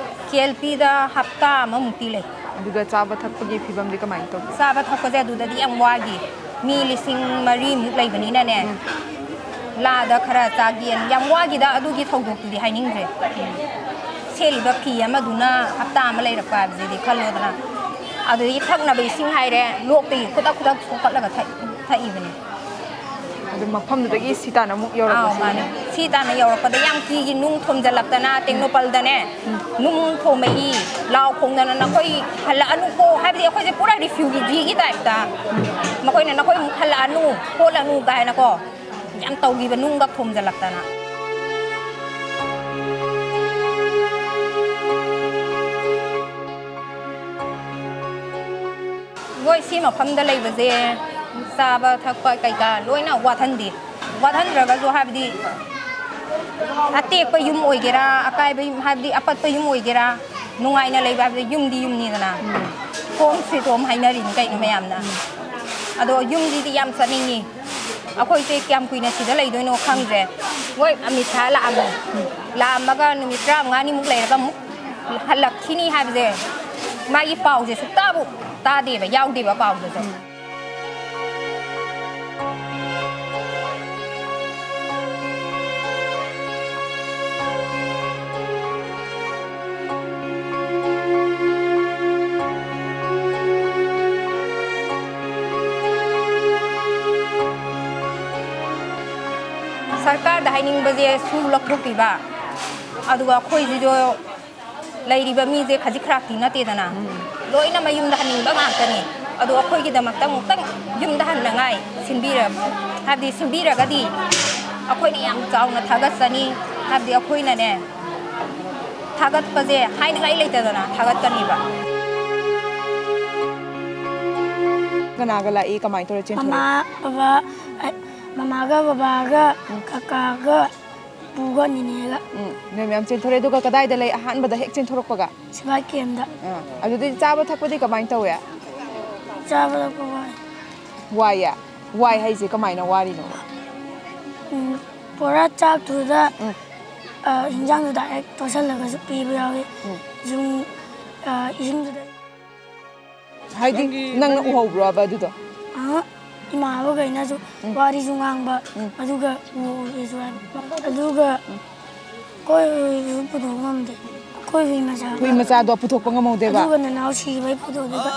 ꯀꯦ ꯑꯦꯜ ꯄꯤꯗ ꯍꯞꯇꯥ ꯑꯃꯃꯨꯛꯇꯤ ꯂꯩ꯫ ꯑꯗꯨꯗ ꯆꯥꯕ ꯊꯛꯄꯒꯤ ꯐꯤꯕꯝꯗꯤ ꯀꯃꯥꯏꯅ ꯇꯧꯒꯦ? ꯆꯥꯕ ꯊꯛꯄꯁꯦ ꯑꯗꯨꯗꯗꯤ ꯌꯥꯝ ꯋꯥꯈꯤ꯫ ꯃꯤ ꯂꯤꯁꯤꯡ ꯃꯔꯤꯃꯨꯛ ꯂꯩꯕꯅꯤꯅꯅꯦ, ꯎꯝ꯫ ꯂꯥꯗ ꯈꯔ ꯆꯥꯒꯦꯅ ꯌꯥꯝ ꯋꯥꯈꯤꯗ꯫ ꯑꯗꯨꯒꯤ ꯊꯧꯗꯣꯛꯇꯨꯗꯤ ꯍꯥꯏꯅꯤꯡꯗ꯭ꯔꯦ꯫ ꯁꯦꯠꯂꯤꯕ ꯐꯤ ꯑꯃꯗꯨꯅ ꯍꯞꯇꯥ ꯑꯃ ꯂꯩꯔꯛꯄ ꯍꯥꯏꯕꯁꯤꯗꯤ ꯈꯜꯂꯣꯗꯅ꯫ ꯑꯗꯨꯗꯒꯤ ꯊꯛꯅꯕ ꯏꯁꯤꯡ ꯍꯥꯏꯔꯦ, ꯂꯣꯛꯇꯒꯤ ꯈꯨꯗꯛ ꯈꯨꯗꯛ ꯁꯣꯛꯀꯠꯂꯒ ꯊꯛ-, ꯊꯛꯏꯕꯅꯤ꯫ ꯑꯗꯨ ꯃꯐꯝꯗꯨꯗꯒꯤ ꯁꯤ ꯇꯥꯟꯅ ꯑꯃꯨꯛ ꯌꯧꯔꯛꯄꯁꯤ? ꯑꯥꯎ, ꯃꯥꯅꯦ꯫ ꯁꯤ ꯇꯥꯟꯅ ꯌꯧꯔꯛꯄꯗ ꯌꯥꯝ ꯀꯤꯒꯤ, ꯅꯨꯡ ꯊꯣꯝꯖꯤꯜꯂꯛꯇꯅ, ꯎꯝ꯫ ꯇꯦꯡꯅꯧꯄꯜꯗꯅꯦ, ꯎꯝ꯫ ꯅꯨꯡ ꯊꯣꯝꯃꯛꯏ, ꯂꯥꯎ ꯈꯣꯡꯗꯅ, "ꯅꯈꯣꯏ ꯍꯜꯂꯛꯑꯅꯨꯀꯣ", ꯍꯥꯏꯕꯗꯤ ꯑꯩꯈꯣꯏꯁꯦ ꯄꯨꯔꯥ refugeeꯒꯤ typeꯇ, ꯎꯝ꯫ ꯃꯈꯣꯏꯅ "ꯅꯈꯣꯏ ꯑꯃꯨꯛ ꯍꯜꯂꯛꯑꯅꯨ, ꯈꯣꯠꯂꯅꯨ" ꯀꯥꯏꯅꯀꯣ, ꯌꯥꯝ ꯇꯧꯈꯤꯕ, ꯅꯨꯡꯒ ꯊꯣꯝꯖꯤꯜꯂꯛꯇꯅ꯫ ꯃꯣꯏ ꯁꯤ ꯃꯐꯝꯗ ꯂꯩꯕꯁꯦ ꯆꯥꯕ ꯊꯛꯄ ꯀꯩꯀꯥ ꯂꯣꯏꯅ ꯋꯥꯠꯍꯟꯗꯦ꯫ ꯋꯥꯠꯍꯟꯗ꯭ꯔꯒꯁꯨ ꯍꯥꯏꯕꯗꯤ ꯑꯇꯦꯛꯄ ꯌꯨꯝ ꯑꯣꯏꯒꯦꯔꯥ, ꯑꯀꯥꯏꯕ ꯌꯨꯝ, ꯍꯥꯏꯕꯗꯤ ꯑꯄꯠꯄ ꯌꯨꯝ ꯑꯣꯏꯒꯦꯔꯥ, ꯅꯨꯡꯉꯥꯏꯅ ꯂꯩꯕ ꯍꯥꯏꯕꯗꯤ ꯌꯨꯝꯗꯤ ꯌꯨꯝꯅꯤꯗꯅ꯫ ꯎꯝ꯫ Home sweet home ꯍꯥꯏꯅꯔꯤꯅꯤ ꯀꯩꯅꯣ ꯃꯌꯥꯝꯅ꯫ ꯎꯝ꯫ ꯑꯗꯣ ꯌꯨꯝꯁꯤꯗꯤ ꯌꯥꯝ ꯆꯠꯅꯤꯡꯉꯤ꯫ ꯑꯩꯈꯣꯏꯁꯦ ꯀꯌꯥꯝ ꯀꯨꯏꯅ ꯁꯤꯗ ꯂꯩꯗꯣꯏꯅꯣ ꯈꯪꯗ꯭ꯔꯦ꯫ ꯍꯣꯏ, ꯑꯃꯤꯠ ꯁꯥꯍ ꯂꯥꯛꯑꯝꯃꯦ꯫ ꯎꯝ꯫ ꯂꯥꯛꯑꯝꯃꯒ ꯅꯨꯃꯤꯠ ꯇꯔꯥꯃꯉꯥꯅꯤꯃꯨꯛ ꯂꯩꯔꯒ ꯑꯃꯨꯛ ꯍꯜꯂꯛꯈꯤꯅꯤ ꯍꯥꯏꯕꯁꯦ, ꯃꯥꯒꯤ ꯄꯥꯎꯁꯦ ꯁꯨꯛꯇꯥꯕꯨ ꯇꯥꯗꯦꯕ, ꯌꯥꯎꯗꯦꯕ ꯄꯥꯎꯗꯨꯁꯨ꯫ ꯎꯝ꯫ ꯁꯔꯀꯥꯔꯗ ꯍꯥꯏꯅꯤꯡꯕꯁꯦ ꯁꯨ ꯂꯧꯊꯣꯛꯄꯤꯕ, ꯑꯗꯨꯒ ꯑꯩꯈꯣꯏꯁꯤꯁꯨ ꯂꯩꯔꯤꯕ ꯃꯤꯁꯦ ꯈꯖꯤꯛ ꯈꯔꯥꯛꯇꯤ ꯅꯠꯇꯦꯗꯅ, ꯂꯣꯏꯅ ꯃꯌꯨꯝꯗ ꯍꯟꯅꯤꯡꯕ ꯉꯥꯛꯇꯅꯤ꯫ ꯑꯗꯣ ꯑꯩꯈꯣꯏꯒꯤꯗꯃꯛꯇ ꯑꯃꯨꯛꯇꯪ ꯌꯨꯝꯗ ꯍꯟꯅꯉꯥꯏ ꯁꯤꯟꯕꯤꯔ-, ꯍꯥꯏꯕꯗꯤ ꯁꯤꯟꯕꯤꯔꯒꯗꯤ ꯑꯩꯈꯣꯏꯅ ꯌꯥꯝ ꯆꯥꯎꯅ ꯊꯥꯒꯠꯆꯅꯤ꯫ ꯍꯥꯏꯕꯗꯤ ꯑꯩꯈꯣꯏꯅꯅꯦ, ꯊꯥꯒꯠꯄꯁꯦ ꯍꯥꯏꯅꯤꯡꯉꯥꯏ ꯂꯩꯇꯗꯅ ꯊꯥꯒꯠꯀꯅꯤꯕ꯫ ꯀꯅꯥꯒ ꯂꯥꯛꯏ? ꯀꯃꯥꯏꯅ ꯇꯧꯔ ꯆꯦꯟꯊꯣꯔꯛꯏ? ꯃꯃꯥ, ꯕꯕꯥ, ꯑꯩ, ꯃꯃꯥꯒ ꯕꯕꯥꯒ, ꯎꯝ꯫ ꯀꯀꯥꯒ, ꯄꯨꯒ ꯅꯤꯅꯦꯒ꯫ ꯎꯝ, ꯅꯣꯏ ꯃꯌꯥꯝ ꯆꯦꯟꯊꯣꯔꯛꯑꯦ꯫ ꯑꯗꯨꯒ ꯀꯗꯥꯏꯗ ꯂꯩ? ꯑꯍꯥꯟꯕꯗ ꯍꯦꯛ ꯆꯦꯟꯊꯣꯔꯛꯄꯒ? ꯁꯤꯕꯥꯏ ꯀꯦꯝꯗ꯫ ꯑꯥ, ꯑꯗꯨꯗꯤ ꯆꯥꯕ ꯊꯛꯄꯗꯤ ꯀꯃꯥꯏꯅ ꯇꯧꯋꯦ? ꯆꯥꯕ ꯊꯛꯄ ꯋꯥꯏ꯫ ꯋꯥꯏꯌꯦ? ꯋꯥꯏ ꯍꯥꯏꯁꯦ ꯀꯃꯥꯏꯅ ꯋꯥꯔꯤꯅꯣ? ꯎꯝ, ꯄꯨꯔꯥ ꯆꯥꯛꯇꯨꯗ, ꯎꯝ꯫ ꯑ, ꯍꯤꯟꯖꯥꯡꯗꯨ direct ꯇꯣꯠꯁꯜꯂꯒꯁꯨ ꯄꯤꯕ ꯌꯥꯎꯏ꯫ ꯎꯝ꯫ ꯌꯨꯝ, ꯑ, ꯏꯁꯤꯡꯗꯨꯗ꯫ ꯍꯥꯏꯗꯤ ꯅꯪꯒꯤ, ꯅꯪꯅ ꯅꯪꯒꯤ ꯎꯍꯧꯕ꯭ꯔꯣꯕ ꯑꯗꯨꯗꯣ? ꯑꯍ, ꯏꯃꯥꯟꯅꯕꯈꯩꯅꯁꯨ ꯎꯝ꯫ ꯋꯥꯔꯤꯁꯨ ꯉꯥꯡꯕ, ꯎꯝ꯫ ꯑꯗꯨꯒ ꯎꯍꯧꯋꯦꯁꯨ ꯍꯥꯏꯕ꯫ ꯑꯗꯨꯒ ꯎꯝ꯫ ꯑꯩꯈꯣꯏ ꯍꯨꯏꯁꯨ ꯄꯨꯊꯣꯛ ꯉꯝꯗꯦ꯫ ꯑꯩꯈꯣꯏ ꯍꯨꯏ ꯃꯆꯥ꯫ ꯍꯨꯏ ꯃꯆꯥꯗꯣ ꯄꯨꯊꯣꯛꯄ ꯉꯝꯍꯧꯗꯦꯕ? ꯑꯗꯨꯒ ꯅꯅꯥꯎ ꯁꯤꯕꯩ ꯐꯣꯇꯣꯗꯨꯗ꯫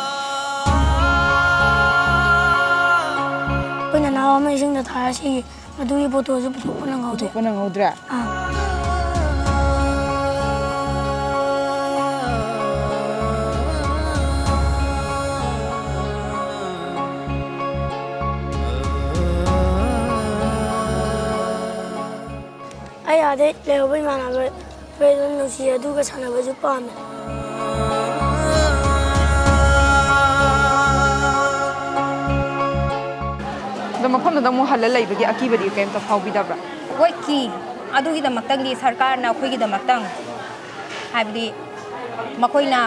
ꯑꯩꯈꯣꯏ ꯅꯅꯥꯎ ꯑꯃ ꯏꯁꯤꯡꯗ ꯊꯥꯔ ꯁꯤ, ꯑꯗꯨꯒꯤ ꯐꯣꯇꯣꯁꯨ ꯄꯨꯊꯣꯛꯄ ꯅꯪꯍꯧꯗꯦ꯫ ꯄꯨꯊꯣꯛꯄ ꯅꯪꯍꯧꯗ꯭ꯔꯦ? ꯑꯥ꯫ ꯑꯩ ꯑꯥꯗꯩ ꯂꯩꯍꯧꯕ ꯏꯃꯥꯟꯅꯕ ꯈꯣꯏ ꯑꯗꯨꯝ ꯅꯨꯡꯁꯤ, ꯑꯗꯨꯒ ꯁꯥꯟꯅꯕꯁꯨ ꯄꯥꯝꯃꯦ꯫ ꯑꯗꯣ ꯃꯐꯝꯗꯨꯗ ꯑꯃꯨꯛ ꯍꯜꯂ ꯂꯩꯕꯒꯤ ꯑꯀꯤꯕꯗꯤ ꯀꯩꯝꯇ ꯐꯥꯎꯕꯤꯗꯕ꯭ꯔꯥ? ꯍꯣꯏ, ꯀꯤ꯫ ꯑꯗꯨꯒꯤꯗꯃꯛꯇꯪꯗꯤ ꯁꯔꯀꯥꯔꯅ ꯑꯩꯈꯣꯏꯒꯤꯗꯃꯛꯇꯪ, ꯍꯥꯏꯕꯗꯤ ꯃꯈꯣꯏꯅ,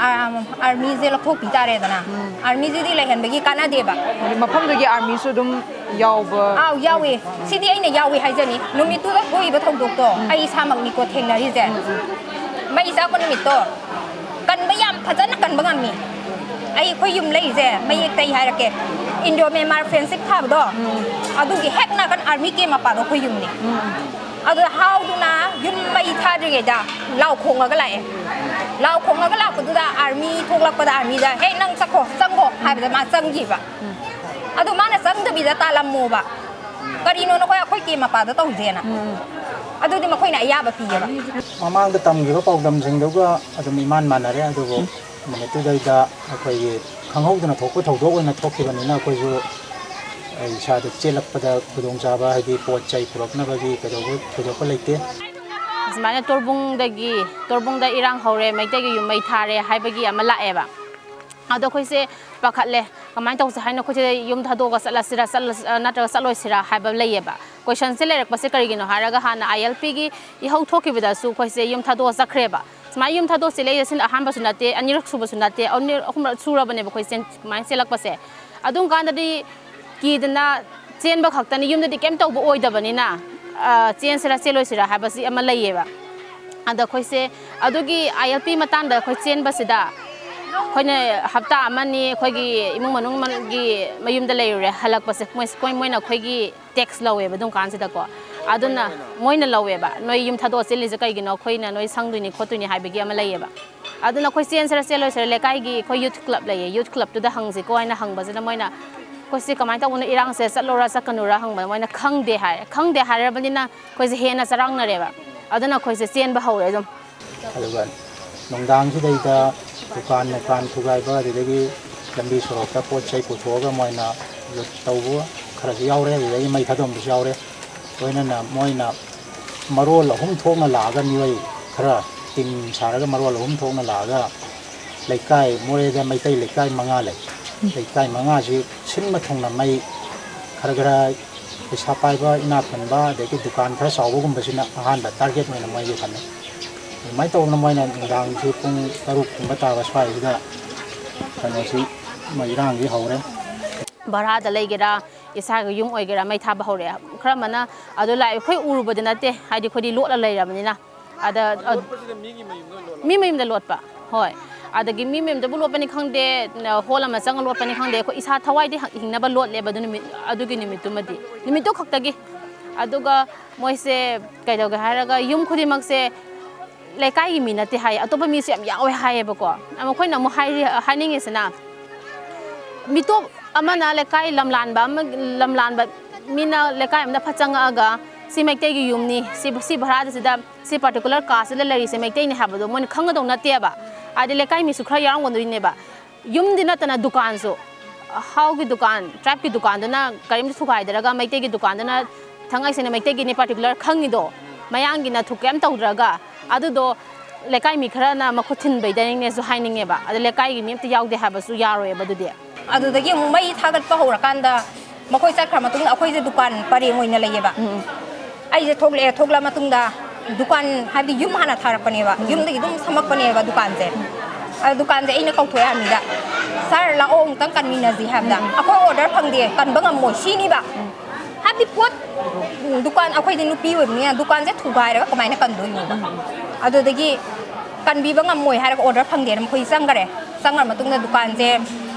ꯑꯥ, ꯑꯥꯔꯃꯤꯁꯦ ꯂꯧꯊꯣꯛꯄꯤ ꯇꯥꯔꯦꯗꯅ꯫ ꯎꯝ꯫ ꯑꯥꯔꯃꯤꯁꯤꯗꯤ ꯂꯩꯍꯟꯕꯒꯤ ꯀꯥꯟꯅꯗꯦꯕ꯫ ꯍꯥꯏꯗꯤ ꯃꯐꯝꯗꯨꯒꯤ ꯑꯥꯔꯃꯤꯁꯨ ꯑꯗꯨꯝ ꯌꯥꯎꯕ? ꯑꯥꯎ, ꯌꯥꯎꯏ꯫ ꯁꯤꯗꯤ ꯑꯩꯅ ꯌꯥꯎꯏ ꯍꯥꯏꯖꯅꯤ꯫ ꯅꯨꯃꯤꯠꯇꯨꯗ ꯊꯣꯛꯏꯕ ꯊꯧꯗꯣꯛꯇꯣ ꯎꯝ꯫ ꯑꯩ ꯏꯁꯥꯃꯛꯅꯤꯀꯣ ꯊꯦꯡꯅꯔꯤꯁꯦ꯫ ꯎꯝ, ꯎꯝ꯫ ꯃꯩ ꯆꯥꯛꯄ ꯅꯨꯃꯤꯠꯇꯣ ꯀꯟꯕ ꯌꯥꯝ ꯐꯖꯅ ꯀꯟꯕ ꯉꯝꯃꯤ꯫ ꯑꯩ, ꯑꯩꯈꯣꯏ ꯌꯨꯝ ꯂꯩꯔꯤꯁꯦ ꯃꯌꯦꯛꯇ ꯑꯩ ꯍꯥꯏꯔꯛꯀꯦ, ꯏꯟꯗꯣ ꯃꯦꯟꯃꯥꯔ ꯐ꯭ꯔꯦꯟꯁꯤꯞ ꯊꯥꯕꯗꯣ, ꯎꯝ꯫ ꯑꯗꯨꯒꯤ ꯍꯦꯛ ꯅꯥꯀꯟ ꯑꯥꯔꯃꯤ ꯀꯦꯝ ꯃꯄꯥꯗꯣ ꯑꯩꯈꯣꯏ ꯌꯨꯝꯅꯤ꯫ ꯎꯝ꯫ ꯑꯗꯨꯗ ꯍꯥꯎꯗꯨꯅ ꯌꯨꯝ ꯃꯩ ꯊꯥꯗ꯭ꯔꯤꯉꯩꯗ ꯂꯥꯎ ꯈꯣꯡꯉꯒ ꯂꯥꯛꯑꯦ꯫ ꯂꯥꯎ ꯈꯣꯡꯉꯒ ꯂꯥꯛꯄꯗꯨꯗ ꯑꯥꯔꯃꯤ ꯊꯣꯛꯂꯛꯄꯗ ꯑꯥꯔꯃꯤꯗ, "ꯍꯦ, ꯅꯪ ꯆꯠꯈꯣ, ꯆꯪꯈꯣ" ꯍꯥꯏꯕꯗ ꯃꯥ ꯆꯪꯈꯤꯕ꯫ ꯎꯝ꯫ ꯑꯗꯨ ꯃꯥꯅ ꯆꯪꯗꯕꯤꯗ ꯇꯥꯜꯂꯝꯃꯣꯕ꯫ ꯀꯔꯤꯅꯣ ꯅꯈꯣꯏ ꯑꯩꯈꯣꯏ ꯀꯦꯝ ꯃꯄꯥꯗ ꯇꯧꯁꯦꯅ꯫ ꯎꯝ꯫ ꯑꯗꯨꯗꯤ ꯃꯈꯣꯏꯅ ꯑꯌꯥꯕ ꯄꯤꯌꯦꯕ꯫ ꯃꯃꯥꯡꯗ ꯇꯝꯈꯤꯕ ꯄꯥꯎꯗꯝꯁꯤꯡꯗꯨꯒ ꯑꯗꯨꯝ ꯏꯃꯥꯟ ꯃꯥꯟꯅꯔꯦ, ꯑꯗꯨꯕꯨ ꯅꯨꯃꯤꯠꯇꯨꯗꯩꯗ ꯑꯩꯈꯣꯏꯒꯤ ꯈꯪꯍꯧꯗꯅ ꯊꯣꯛꯄ ꯊꯧꯗꯣꯛ ꯑꯣꯏꯅ ꯊꯣꯛꯈꯤꯕꯅꯤꯅ ꯑꯩꯈꯣꯏꯁꯨ ꯏꯁꯥꯗ ꯆꯦꯜꯂꯛꯄꯗ ꯈꯨꯗꯣꯡꯆꯥꯕ, ꯍꯥꯏꯗꯤ ꯄꯣꯠ ꯆꯩ ꯄꯨꯔꯛꯅꯕꯒꯤ ꯀꯩꯗꯧꯕ ꯊꯣꯏꯗꯣꯛꯄ ꯂꯩꯇꯦ꯫ ꯁꯨꯃꯥꯏꯅ ꯇꯣꯔꯕꯨꯡꯗꯒꯤ, ꯇꯣꯔꯕꯨꯡꯗ ꯏꯔꯥꯡ ꯍꯧꯔꯦ, ꯃꯩꯇꯩꯒꯤ ꯌꯨꯝ ꯃꯩ ꯊꯥꯔꯦ ꯍꯥꯏꯕꯒꯤ ꯑꯃ ꯂꯥꯛꯑꯦꯕ꯫ ꯑꯗꯣ ꯑꯩꯈꯣꯏꯁꯦ ꯄꯥꯈꯠꯂꯦ꯫ ꯀꯃꯥꯏꯅ ꯇꯧꯁꯦ ꯍꯥꯏꯅꯣ? ꯑꯩꯈꯣꯏꯁꯦ ꯌꯨꯝ ꯊꯥꯗꯣꯛꯑꯒ ꯆꯠꯂꯁꯤꯔꯥ, ꯆꯠꯂ-, ꯅꯠꯇ꯭ꯔꯒ ꯆꯠꯂꯣꯏꯁꯤꯔꯥ ꯍꯥꯏꯕ ꯂꯩꯌꯦꯕ꯫ ꯀꯣꯏꯁꯟꯁꯦ ꯂꯩꯔꯛꯄꯁꯦ ꯀꯔꯤꯒꯤꯅꯣ ꯍꯥꯏꯔꯒ, ꯍꯥꯟꯅ ꯑꯥꯏ ꯑꯦꯜ ꯄꯤꯒꯤ ꯏꯍꯧ ꯊꯣꯛꯈꯤꯕꯗꯁꯨ ꯑꯩꯈꯣꯏꯁꯦ ꯌꯨꯝ ꯊꯥꯗꯣꯛꯑ ꯆꯠꯈ꯭ꯔꯦꯕ꯫ ꯁꯨꯃꯥꯏꯅ ꯌꯨꯝ ꯊꯥꯗꯣꯛꯑ ꯆꯦꯜꯂꯛꯏꯁꯦ ꯁꯤꯅ ꯑꯍꯥꯟꯕꯁꯨ ꯅꯠꯇꯦ, ꯑꯅꯤꯔꯛ ꯁꯨꯕꯁꯨ ꯅꯠꯇꯦ, ꯑꯅꯤꯔꯛ ꯑꯍꯨꯝꯔꯛ ꯁꯨꯔꯕꯅꯦꯕ ꯑꯩꯈꯣꯏ ꯆꯦꯟ-, ꯁꯨꯃꯥꯏꯅ ꯆꯦꯜꯂꯛꯄꯁꯦ꯫ ꯑꯗꯨꯝ ꯀꯥꯟꯗꯗꯤ ꯀꯤꯗꯅ ꯆꯦꯟꯕ ꯈꯛꯇꯅꯤ, ꯌꯨꯝꯗꯗꯤ ꯀꯩꯝ ꯇꯧꯕ ꯑꯣꯏꯗꯕꯅꯤꯅ, ꯑ, ꯆꯦꯟꯁꯤꯔꯥ ꯆꯦꯜꯂꯣꯏꯁꯤꯔꯥ ꯍꯥꯏꯕꯁꯤ ꯑꯃ ꯂꯩꯌꯦꯕ꯫ ꯑꯗ ꯑꯩꯈꯣꯏꯁꯦ ꯑꯗꯨꯒꯤ ꯑꯥꯏ ꯑꯦꯜ ꯄꯤ ꯃꯇꯥꯡꯗ ꯑꯩꯈꯣꯏ ꯆꯦꯟꯕꯁꯤꯗ ꯑꯩꯈꯣꯏꯅ ꯍꯞꯇꯥ ꯑꯃꯅꯤ ꯑꯩꯈꯣꯏꯒꯤ ꯏꯃꯨꯡ ꯃꯅꯨꯡꯒꯤ ꯃꯌꯨꯝꯗ ꯂꯩꯔꯨꯔꯦ꯫ ꯍꯜꯂꯛꯄꯁꯦ ꯃꯣꯏ, ꯃꯣꯏ-, ꯃꯣꯏꯅ ꯑꯩꯈꯣꯏꯒꯤ ꯇꯦꯛꯁ ꯂꯧꯋꯦꯕ ꯑꯗꯨꯝ ꯀꯥꯟꯁꯤꯗꯀꯣ꯫ ꯑꯗꯨꯅ ꯃꯣꯏꯅ ꯂꯧꯋꯦꯕ, "ꯅꯣꯏ ꯌꯨꯝ ꯊꯥꯗꯣꯛꯑ ꯆꯦꯜꯂꯤꯁꯦ ꯀꯩꯒꯤꯅꯣ? ꯑꯩꯈꯣꯏꯅ ꯅꯣꯏ ꯁꯪꯗꯣꯏꯅꯤ ꯈꯣꯠꯇꯣꯏꯅꯤ" ꯍꯥꯏꯕꯒꯤ ꯑꯃ ꯂꯩꯌꯦꯕ꯫ ꯑꯗꯨꯅ ꯑꯩꯈꯣꯏ ꯆꯦꯟꯁꯤꯔ ꯆꯦꯜꯂꯣꯏꯁꯤꯔ ꯂꯩꯀꯥꯏꯒꯤ ꯑꯩꯈꯣꯏ ꯌꯨꯠ ꯀ꯭ꯂꯕ ꯂꯩꯌꯦ, ꯌꯨꯠ ꯀ꯭ꯂꯕꯇꯨꯗ ꯍꯪꯁꯤꯀꯣ ꯍꯥꯏꯅ ꯍꯪꯕꯁꯤꯗ ꯃꯣꯏꯅ ꯑꯩꯈꯣꯏꯁꯦ ꯀꯃꯥꯏꯅ ꯇꯧꯕꯅꯣ, ꯏꯔꯥꯡꯁꯦ ꯆꯠꯂꯣꯔꯥ ꯆꯠꯀꯅꯨꯔꯥ ꯍꯪꯕꯗ ꯃꯣꯏꯅ "ꯈꯪꯗꯦ" ꯍꯥꯏꯔꯦ꯫ ꯈꯪꯗꯦ ꯍꯥꯏꯔꯕꯅꯤꯅ ꯑꯩꯈꯣꯏꯁꯦ ꯍꯦꯟꯅ ꯆꯔꯥꯡꯅꯔꯦꯕ꯫ ꯑꯗꯨꯅ ꯑꯩꯈꯣꯏꯁꯦ ꯆꯦꯟꯕ ꯍꯧꯔꯦ ꯑꯗꯨꯝ꯫ ꯑꯗꯨꯒ ꯅꯨꯡꯗꯥꯡꯁꯤꯗꯩꯗ ꯗꯨꯀꯥꯟ ꯅꯨꯡꯀꯥꯟ ꯊꯨꯒꯥꯏꯕ, ꯑꯗꯨꯗꯒꯤ ꯂꯝꯕꯤ ꯁꯣꯔꯣꯛꯇ ꯄꯣꯠ ꯆꯩ ꯄꯨꯊꯣꯛꯑꯒ ꯃꯣꯏꯅ ꯂꯨꯠ ꯇꯧꯕ ꯈꯔꯁꯨ ꯌꯥꯎꯔꯦ, ꯑꯗꯨꯗꯒꯤ ꯃꯩ ꯊꯥꯗꯣꯛꯑꯝꯕꯁꯨ ꯌꯥꯎꯔꯦ꯫ ꯂꯣꯏꯅꯅ ꯃꯣꯏꯅ ꯃꯔꯣꯜ ꯑꯍꯨꯝ ꯊꯣꯛꯅ ꯂꯥꯛꯑꯒ, ꯃꯤꯑꯣꯏ ꯈꯔ ꯇꯤꯝ ꯁꯥꯔꯒ ꯃꯔꯣꯜ ꯑꯍꯨꯝ ꯊꯣꯛꯅ ꯂꯥꯛꯑꯒ, ꯂꯩꯀꯥꯏ, ꯃꯣꯔꯦꯗ ꯃꯩꯇꯩ ꯂꯩꯀꯥꯏ ꯃꯉꯥ ꯂꯩ꯫ ꯂꯩꯀꯥꯏ ꯃꯉꯥꯁꯤ ꯁꯤꯟꯕ ꯊꯨꯡꯅ ꯃꯩ ꯈꯔ ꯈꯔ ꯄꯩꯁꯥ ꯄꯥꯏꯕ, ꯏꯅꯥꯛ ꯈꯨꯟꯕ, ꯑꯗꯒꯤ ꯗꯨꯀꯥꯟ ꯈꯔ ꯆꯥꯎꯕꯒꯨꯝꯕꯁꯤꯅ ꯑꯍꯥꯟꯕ ꯇꯥꯔꯒꯦꯠ ꯑꯣꯏꯅ ꯃꯣꯏꯁꯦ ꯊꯝꯃꯦ꯫ ꯑꯗꯨꯃꯥꯏꯅ ꯇꯧꯗꯅ ꯃꯣꯏꯅ ꯅꯨꯡꯗꯥꯡꯁꯤ ꯄꯨꯡ ꯇꯔꯨꯛꯀꯨꯝꯕ ꯇꯥꯕ ꯁ꯭ꯋꯥꯏꯁꯤꯗ ꯀꯩꯅꯣꯁꯤ, ꯃꯣꯏ ꯏꯔꯥꯡꯁꯤ ꯍꯧꯔꯦ꯫ ꯚꯔꯥꯗ ꯂꯩꯒꯦꯔꯥ, ꯏꯁꯥꯒꯤ ꯌꯨꯝ ꯑꯣꯏꯒꯦꯔꯥ, ꯃꯩ ꯊꯥꯕ ꯍꯧꯔꯛꯑꯦ꯫ ꯈꯔ ꯑꯃꯅ ꯑꯗꯨ ꯂꯥꯛꯑꯦ, ꯑꯩꯈꯣꯏ ꯎꯔꯨꯕꯗꯤ ꯅꯠꯇꯦ, ꯍꯥꯏꯗꯤ ꯑꯩꯈꯣꯏꯗꯤ ꯂꯣꯠꯂ ꯂꯩꯔꯕꯅꯤꯅ꯫ ꯑꯗ, ꯑ, ꯂꯣꯠꯄꯁꯤꯗ ꯃꯤꯒꯤ ꯃꯌꯨꯝꯗ ꯑꯣꯏꯅ ꯂꯣꯠꯂꯕ? ꯃꯤ ꯃꯌꯨꯝꯗ ꯂꯣꯠꯄ, ꯍꯣꯏ꯫ ꯑꯗꯒꯤ ꯃꯤ ꯃꯌꯨꯝꯗꯕꯨ ꯂꯣꯠꯄꯅꯤ ꯈꯪꯗꯦ, ꯍꯣꯜ ꯑꯃ ꯆꯪꯉ ꯂꯣꯠꯄꯅꯤ ꯈꯪꯗꯦ, ꯑꯩꯈꯣꯏ ꯏꯁꯥ ꯊꯋꯥꯏꯗꯤ ꯍꯤꯡꯅꯕ ꯂꯣꯠꯂꯦꯕ ꯑꯗꯨ ꯅꯨꯃꯤꯠ, ꯑꯗꯨꯒꯤ ꯅꯨꯃꯤꯠꯇꯨꯃꯗꯤ, ꯅꯨꯃꯤꯠꯇꯨ ꯈꯛꯇꯒꯤ꯫ ꯑꯗꯨꯒ ꯃꯣꯏꯁꯦ ꯀꯩꯗꯧꯒꯦ ꯍꯥꯏꯔꯒ, ꯌꯨꯝ ꯈꯨꯗꯤꯡꯃꯛꯁꯦ ꯂꯩꯀꯥꯏꯒꯤ ꯃꯤ ꯅꯠꯇꯦ ꯍꯥꯏꯌꯦ, ꯑꯇꯣꯞꯄ ꯃꯤꯁꯨ ꯌꯥꯝ ꯌꯥꯎꯋꯦ ꯍꯥꯏꯌꯦꯕꯀꯣ꯫ ꯃꯈꯣꯏꯅ ꯑꯃꯨꯛ ꯍꯥꯏꯔꯤ-, ꯍꯥꯏꯅꯤꯡꯉꯤꯁꯤꯅ, ꯃꯤꯇꯣꯞ ꯑꯃꯅ ꯂꯩꯀꯥꯏ ꯂꯝꯂꯥꯟꯕ ꯑꯃ, ꯂꯝꯂꯥꯟꯕ ꯃꯤꯅ ꯂꯩꯀꯥꯏ ꯑꯃꯗ ꯐꯠ ꯆꯪꯉꯛꯑꯒ ꯁꯤ ꯃꯩꯇꯩꯒꯤ ꯌꯨꯝꯅꯤ, ꯁꯤ, ꯁꯤ ꯚꯔꯥꯁꯤꯗ ꯁꯤ particular casteꯁꯤꯗ ꯂꯩꯔꯤꯁꯦ ꯃꯩꯇꯩꯅꯤ ꯍꯥꯏꯕꯗꯣ ꯃꯣꯏꯅ ꯈꯪꯒꯗꯧ ꯅꯠꯇꯦꯕ꯫ ꯍꯥꯏꯗꯤ ꯂꯩꯀꯥꯏ ꯃꯤꯁꯨ ꯈꯔ ꯌꯥꯎꯔꯝꯒꯗꯣꯏꯅꯦꯕ꯫ ꯌꯨꯝꯗꯤ ꯅꯠꯇꯅ ꯗꯨꯀꯥꯟꯁꯨ, ꯍꯥꯎꯒꯤ ꯗꯨꯀꯥꯟ, tribeꯀꯤ ꯗꯨꯀꯥꯟꯗꯨꯅ ꯀꯔꯤꯝꯇ ꯊꯨꯒꯥꯏꯗ꯭ꯔꯒ ꯃꯩꯇꯩꯒꯤ ꯗꯨꯀꯥꯟꯗꯨꯅ ꯊꯥꯡꯉꯩ ꯁꯦꯡꯅ ꯃꯩꯇꯩꯒꯤꯅꯤ particular ꯈꯪꯉꯤꯗꯣ, ꯃꯌꯥꯡꯒꯤꯅ ꯊꯨ-, ꯀꯩꯝ ꯇꯧꯗ꯭ꯔꯒ ꯑꯗꯨꯗꯣ ꯂꯩꯀꯥꯏ ꯃꯤ ꯈꯔꯅ ꯃꯈꯨꯠ ꯊꯤꯟꯕꯩꯗꯅꯤꯅꯦꯁꯨ ꯍꯥꯏꯅꯤꯡꯉꯦꯕ꯫ ꯑꯗ ꯂꯩꯀꯥꯏꯒꯤ ꯃꯤ ꯑꯝꯇ ꯌꯥꯎꯗꯦ ꯍꯥꯏꯕꯁꯨ ꯌꯥꯔꯣꯏꯕ ꯑꯗꯨꯗꯤ꯫ ꯑꯗꯨꯗꯒꯤ ꯑꯃꯨꯛ ꯃꯩ ꯊꯥꯒꯠꯄ ꯍꯧꯔꯀꯥꯟꯗ ꯃꯈꯣꯏ ꯆꯠꯈ꯭ꯔ ꯃꯇꯨꯡꯗ ꯑꯩꯈꯣꯏꯁꯦ ꯗꯨꯀꯥꯟ ꯄꯔꯦꯡ ꯑꯣꯏꯅ ꯂꯩꯌꯦꯕ꯫ ꯎꯝ꯫ ꯑꯩꯁꯦ ꯊꯣꯛꯂꯛꯑꯦ, ꯊꯣꯛꯂꯛꯑ ꯃꯇꯨꯡꯗ ꯗꯨꯀꯥꯟ, ꯍꯥꯏꯕꯗꯤ ꯌꯨꯝ ꯍꯥꯟꯅ ꯊꯥꯔꯛꯄꯅꯦꯕ, ꯎꯝ꯫ ꯌꯨꯝꯗꯒꯤ ꯑꯗꯨꯝ ꯁꯝꯃꯛꯄꯅꯦꯕ ꯗꯨꯀꯥꯟꯁꯦ꯫ ꯑ, ꯗꯨꯀꯥꯟꯁꯦ ꯑꯩꯅ ꯀꯧꯊꯣꯛꯑꯦ ꯑꯥꯔꯃꯤꯗ, "ꯁꯥꯔ, ꯂꯥꯛꯑꯣ, ꯑꯃꯨꯛꯇꯪ ꯀꯟꯃꯤꯟꯅꯁꯤ" ꯍꯥꯏꯕꯗ, ꯎꯝ꯫ "ꯑꯩꯈꯣꯏ order ꯐꯪꯗꯦ, ꯀꯟꯕ ꯉꯝꯃꯣꯏ" ꯁꯤꯅꯤꯕ꯫ ꯎꯝ꯫ ꯍꯥꯏꯕꯗꯤ ꯄꯣꯠ, ꯎꯝ, ꯗꯨꯀꯥꯟ, ꯑꯩꯈꯣꯏꯗꯤ ꯅꯨꯄꯤ ꯑꯣꯏꯕꯅꯤꯅ ꯗꯨꯀꯥꯟꯁꯦ ꯊꯨꯒꯥꯏꯔꯒ ꯀꯃꯥꯏꯅ ꯀꯟꯗꯣꯏꯅꯣꯕ? ꯎꯝ꯫ ꯑꯗꯨꯗꯒꯤ ꯀꯟꯕꯤꯕ ꯉꯝꯃꯣꯏ ꯍꯥꯏꯔꯒ order ꯐꯪꯗꯦꯅ ꯃꯈꯣꯏ ꯆꯪꯈꯔꯦ꯫ ꯆꯪꯈ꯭ꯔ ꯃꯇꯨꯡꯗ ꯗꯨꯀꯥꯟꯁꯦ